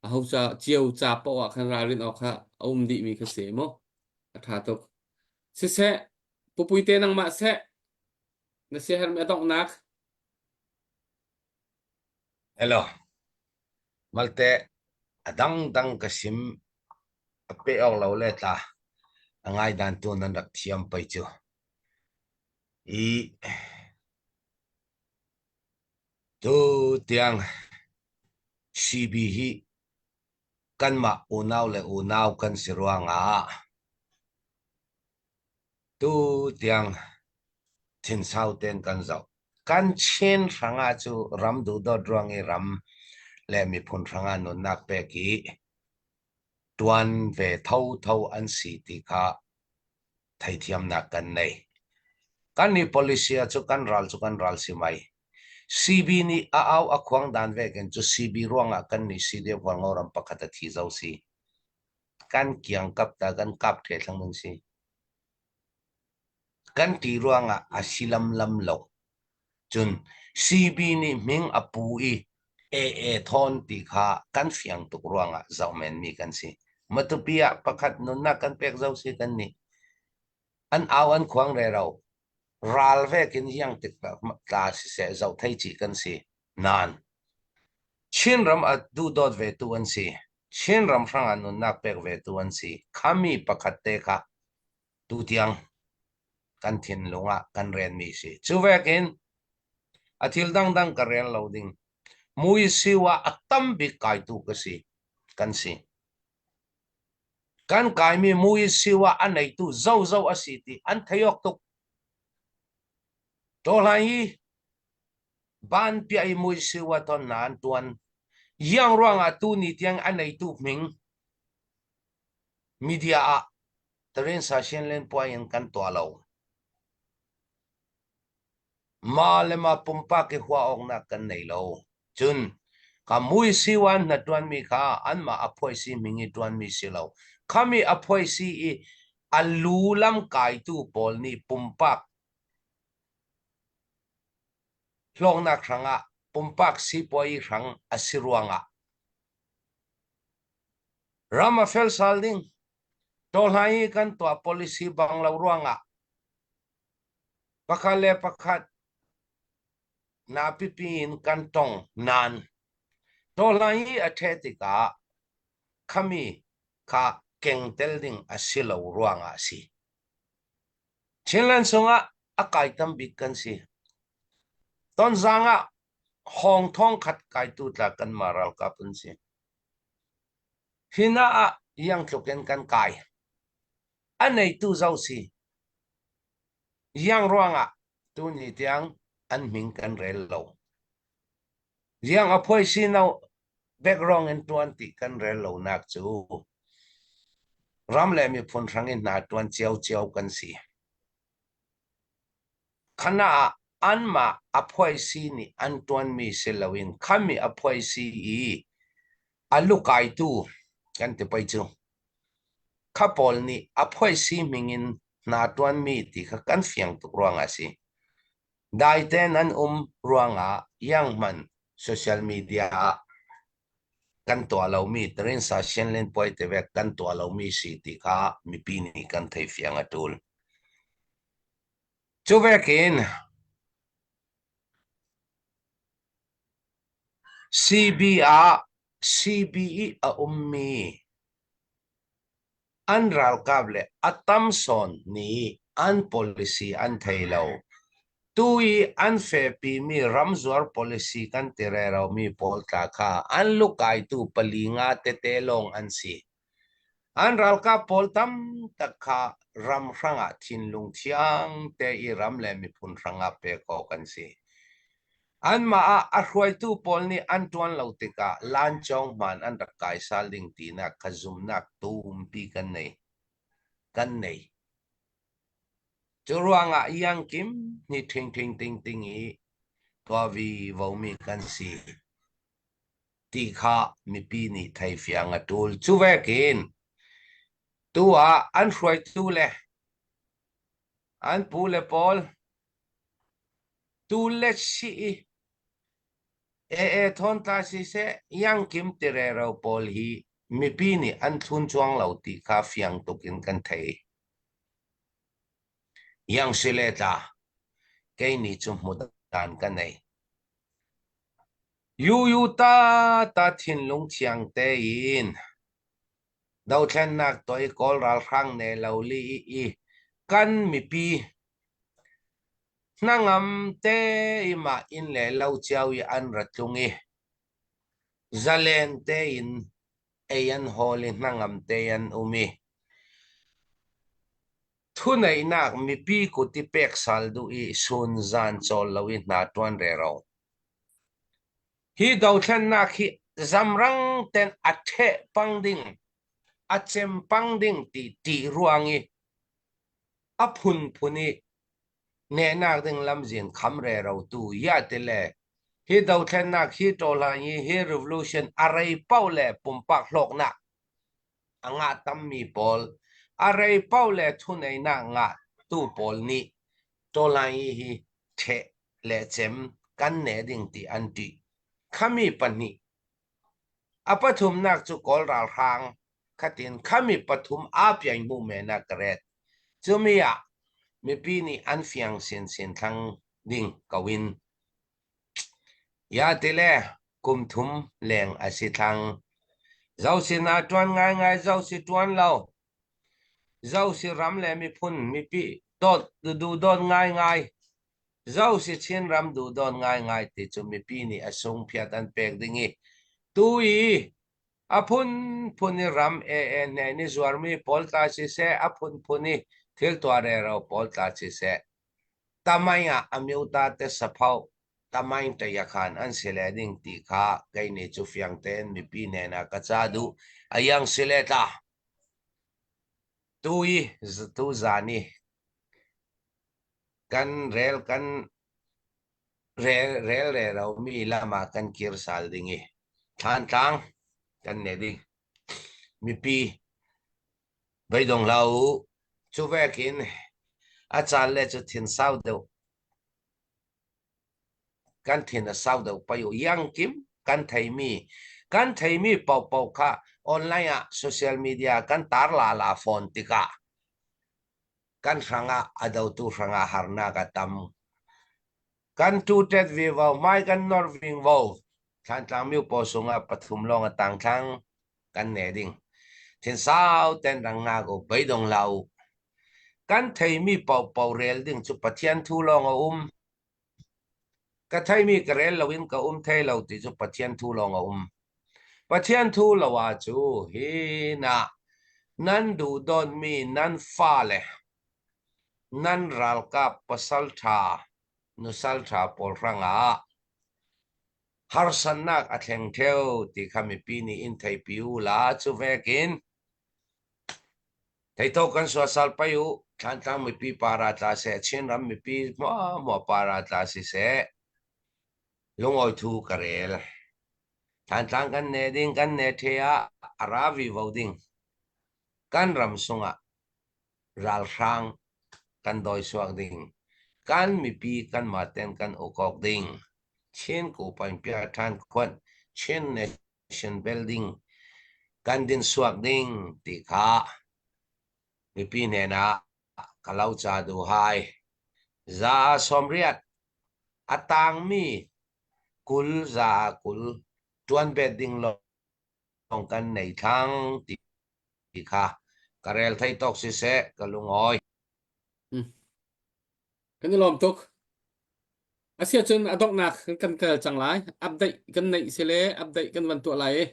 A ho ca cio ca poah ah khan ralrin awk kha a um dih mi kha si mu. A tha tuk. Siseh pupui te nangmah seh na siaherhmi a donghnak Hello. Malte a dangdang ka sim. A pe awk lo le tla a ngai dan tu nan rak thiam pei cu. I tu tiang CB hi kanmah unau le unau kan si ruangah tu tiang thinsau tein kan zoh. Kan Chin hrangah cu ram duhdawt ruang i ram le miphun hrangah nunnak pek i ṭuan ve thotho an si ti kha theithiamnak kan nei. Kan nih policy ah cu kan ral cu kan ral si mai. CB nih a au a khuang dan vekin cu CB ruangah kan nih CDF Hualngo ram pakhat a thi zo si. Kan kiang kap ta kan kap ṭhe thlang ding si. Kan ṭih ruangah a si lamlam lo. Cun CB nih hming a pu i AA thawn ti kha kan fiang tuk ruangah zoh menmi kan si. Matupi ah pakhat nunnak kan pek zo si kan nih. An au an khuang rero. Ral vekin iang tik tla siseh zoh thei cih kan si. Nain Chinram a duhdawt vetu an si. Chinram hrangah nunnak pek vetu an si. Khami pakhat te kha tutiang kan thinlung ah kan renmi si. Cu vekin a thil dangdang ka rel lo ding. Mui siwa a tam bik kaitu ka si. Kan si. Kan kaimi mui siwa a neitu zozo a si ti an thei awk tuk. Tawhlai hi ban pia i mui siwa ton na an tuan. Yang ruangah tu ni tiang a neitu hming media ah Tarinsa Shenlen puai in kan tuah lo. Mah le mah pumpak i hua awknak kan nei lo. Cun ka mui siwan na ṭuanmi kha anmah a phuaisi hming i ṭuanmi si lo. Khami a phuaisi i a lu lamkaitu pawl nih pumpak hlawknak hrangah pumpak sipuai hrang a si ruangah ram a felsal ding Tawhlai i kan tuah policy bang lo ruangah pakhat le pakhat na pipi in kan tong nain tawhlai i a ṭheh tikah khami kha keng tel ding a si lo ruangah a si. Chinland chungah a kai tam bik kan si. Tonzang ah hawng thong khat kaitu tla kanmah ralkap an si. Hina ah iang tluk in kan kai. A neitu zo si. Iang ruangah tuni tiang an hming kan rel lo. Iang a phuai si no background in tuan ti kan rel lo nak cu ram le miphun hrang in hna tuan cio cio kan si. Khana ah anmah a phuaisi nih an ṭuanmi si loin khami a phuaisi i a lukaitu kan ti pei cu. Kha pawl nih a phuaisi hming in hna ṭuanmi ti kha kan fiang tuk ruangah a si. Dai tein an um ruangah iang hmanh social media ah kan tuah lomi Tarinsa Shenlin puai tevek kan tuah lomi si ti kha mipi nih kan thei fiang a ṭul. Cu vekin CB ah CB i a ummi an ralkap le a tam sawn nih an policy an thei lo. Tu i an fehpimi ramzuar policy kan ti reromi pawl tla kha an lukaitu pali nga tete lawng an si. An ralkap pawl tamtak kha ram hrangah thinlung thiang te i ram le miphun hrangah pek awk an si. Anmah ah a hruaitu pawl nih an ṭuan lo tikah lancawng hmaan an rak kai sal ding tinak kha zumhnak tumpi kan nei. Kan nei. Cu ruangah iangkim ni ṭhing ṭhing ting ting i tuavi vomi kan si. ti kha mipi nih theifiang a ṭul. Cu vekin tu ah an hruaitu le an pu le pawl tu le si i ee thawn tla siseh iangkim tirero pawl hi mipi nih an thlun cuang lo ti kha fiang tuk in kan thei. Iang si le tla kei nih cu hmudan ka nei. Yuyu ta ta thinlung thiang tein. Dothlennak tuah i Kawl ralhrang ne lo li i kan mipi hnangam te i mah inn le lo cio i an ra tlung i zalen tein ei an hawl i hnangam te an um i Thuneihnak mipi kut i pek sal duh i sunzan cawl lo i hna ṭuan rero. Hi dothlennak hi zamrang ten a ṭheh pang ding, a cem pang ding ti ṭih ruang i a phunphun i nehnak ding lamzin kham rero tu ya ti le hi dothlennak hi ṭawhlan i hi revolution a rei paoh le pumpak hlawknak a ngah tammi pawl, a rei paoh le thuneinak ngahtu pawl nih Tawlai hi ṭheh le cem kan ne ding ti an ṭih. Khami pahnih. A pathumnak cu Kawl ralhrang khatin khami pathum aa piain hmuh men ah ka ret. Cumi ah mipi nih an fiang sinsin thlang ding ko in Ya tile kum thum leng a si thlang. Zo sinah ṭuan ngaingai, zo si ṭuan lo. Zo si ram le miphun mipi dawt duhdawt ngaingai. Zo si Chinram duhdawt ngaingai ti cu mipi nih a sungphiat an pek ding i tu i a phunphun i ram ee hnen i zuarmi pawl tla siseh, a phunphun i thil tuah rero pawl tla siseh, Tamaing ah amyota te sapho tamaing ṭayakhan an si le ding ti kha kei nih cu fiang tein mipi hnen ah ka ca duh. A iang si le tla. Tu i tu zan i kan rel kan rel rel rero mi lam ah kan kir sal ding i thlantlang kan ne ding. Mipi Beidong hlah u. Cu vekin a caan le cu thin sau deuh kan thin a sau deuh pei u. Iangkim kan theimi kan theimi paohpaoh kha online ah social media kan tar lala fawn tikah kan hrangah a dotu hrangah harnak a tam. Kan tutet vivo hmai kan nor vingvo Thlantlang myu paw sungah pathum lawng a tang thlang kan ne ding. Thinsau ten rang nga ko beidong la u. Kan theimi paohpaoh rel ding cu Pathian thu lawng a um. Ka theimi ka rel loin ka um thei lo ti cu Pathian thu lawng a um. Pathian thu lo ah cu hi na nan duh dawtmi nan fale nan ralkap pasal ṭha nusal ṭha pawl hrangah harsatnak a thleng ṭheo ti kha mipi nih in theipi u la cu vekin theitho kan suasal pai u Thlantlang mipi para tla seh Chinram mipi hmuahhmuah para tla siseh lungawi thu ka rel Thlantlang kan ne ding kan ne the ah a ra vivo ding kan ram sungah ralhrang kan dawi suak ding kan mipi kanmah ten kan uk awk ding Chin kupain pia ṭhan khuan Chin Nation building kan din suak ding ti kha mipi hnen ah ka lo ca duh hai. Za 80 a tangmi 20 za 20 ṭuan bet ding lawng kan nei thlang ti ti kha ka rel thei tawk siseh ka lungawi. Kan i lawm tuk. Asiahcun a donghnak kan kal cang lai. Update kan neih si le update kan van tuah lai i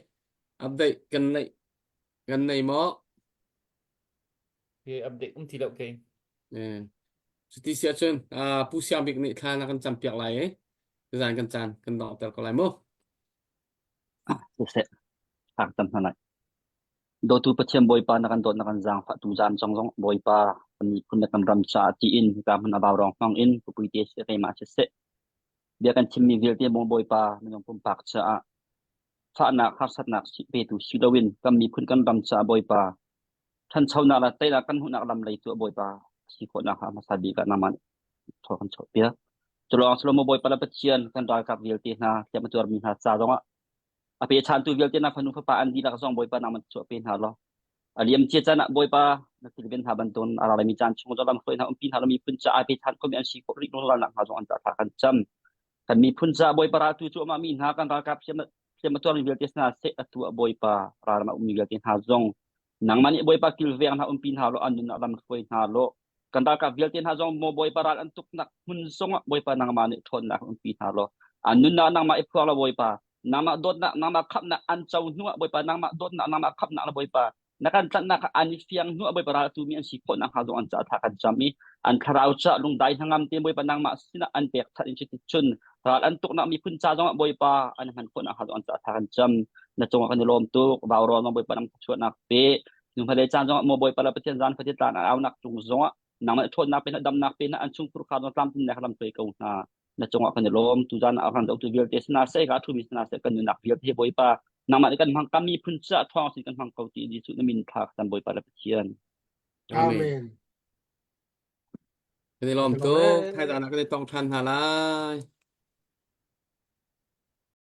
update kan neih kan nei maw? Ke update um ti lo ke. Eh. Cuti si ahcun uh, Pu Siang Bik nih thla na kan campiak lai i tuzan kan caan kan donghter ko lai mu. Siseh, hak tam hna lai. Dawtu Pathian Bawipa na kan dawt na kan zaangfah tu zan zong zong Bawipa kan miphun le kan ram caah tiin hika hmun a vau rong hmang in pupui te seh keimah siseh bia kan chimmi vialte maw Bawipa minung pumpak caah fahnak harsatnak petu si loin kan miphun kan ram caah Bawipa ṭhanchonak le teinak kan hmuhnak lam lei tu Bawipa si khawhnak hnga hmasa bik ah nangmah thaw kan chuah piak. Culawng silo maw Bawipa le Pathian kan ralkap vialte hna hliam a tuarmi hna ca zongah a pechantu vialte na fanu fapa an dihlak zong Bawipa nangmah chuah pe hna law a liam cia caan ah Bawipa na kilven hna bantukin a ralami caan chung zong lam hruai hna umpi hna law miphun caah pechan khomi an si khawh rih zungzal nak hnga zong an ca thla kan cam. Kan miphun caah Bawipa raltu cuahmah mi hna kan ralkap hliam hliam a tuarmi vialte hna seh atu ah Bawipa ral a ummi vialte hna zong. Nangmah nih Bawipa kilveng hna umpi hna law an nunnak lam hruai hna law kan ralkap vialte hna zong maw Bawipa ral an tuknak hmun zongah Bawipa nangmah nih ṭhawnnak umpi hna law an nunnak nangmah i phuang law Bawipa nangmah dawtnak nangmah khamhnak an co hnuah Bawipa nangmah dawtnak nangmah khamhnak na Bawipa na kan tlanhnak kha an i fiang hnuah Bawipa ral tu mi an si khawh nakhnga zong an caah tha kan cam i an thlarau ca lungdai hnangam te Bawipa nangmah sinah an pek that in cun ral an tuknak miphun ca zongah Bawipa an hman khawh nakhnga zong an caah tha kan cam na cungah kan i lawm tuk vau rawl Bawipa nang chuahnak pe hnuhmalei caan zongah maw Bawipa le Pathian zan fatin tlan aunak cung zongah nangmah ṭhawnnak pe hna damnak pe hna an chungkhur kha zong tlamtlinnak lam hruai ko hna na cungah kan i lawm tu zan ah kan zohtu vialte sina seh ka thumi sina seh kan nunnak vialte hi Bawipa nangmah nih kan hmang kan miphun ca thawng sin kan hmang ko ti Jesuh na min thla kan Bawipa le Pathian Amen. Kan i lawm tuk. Thaizaan ah kan i tong ṭhan hna lai.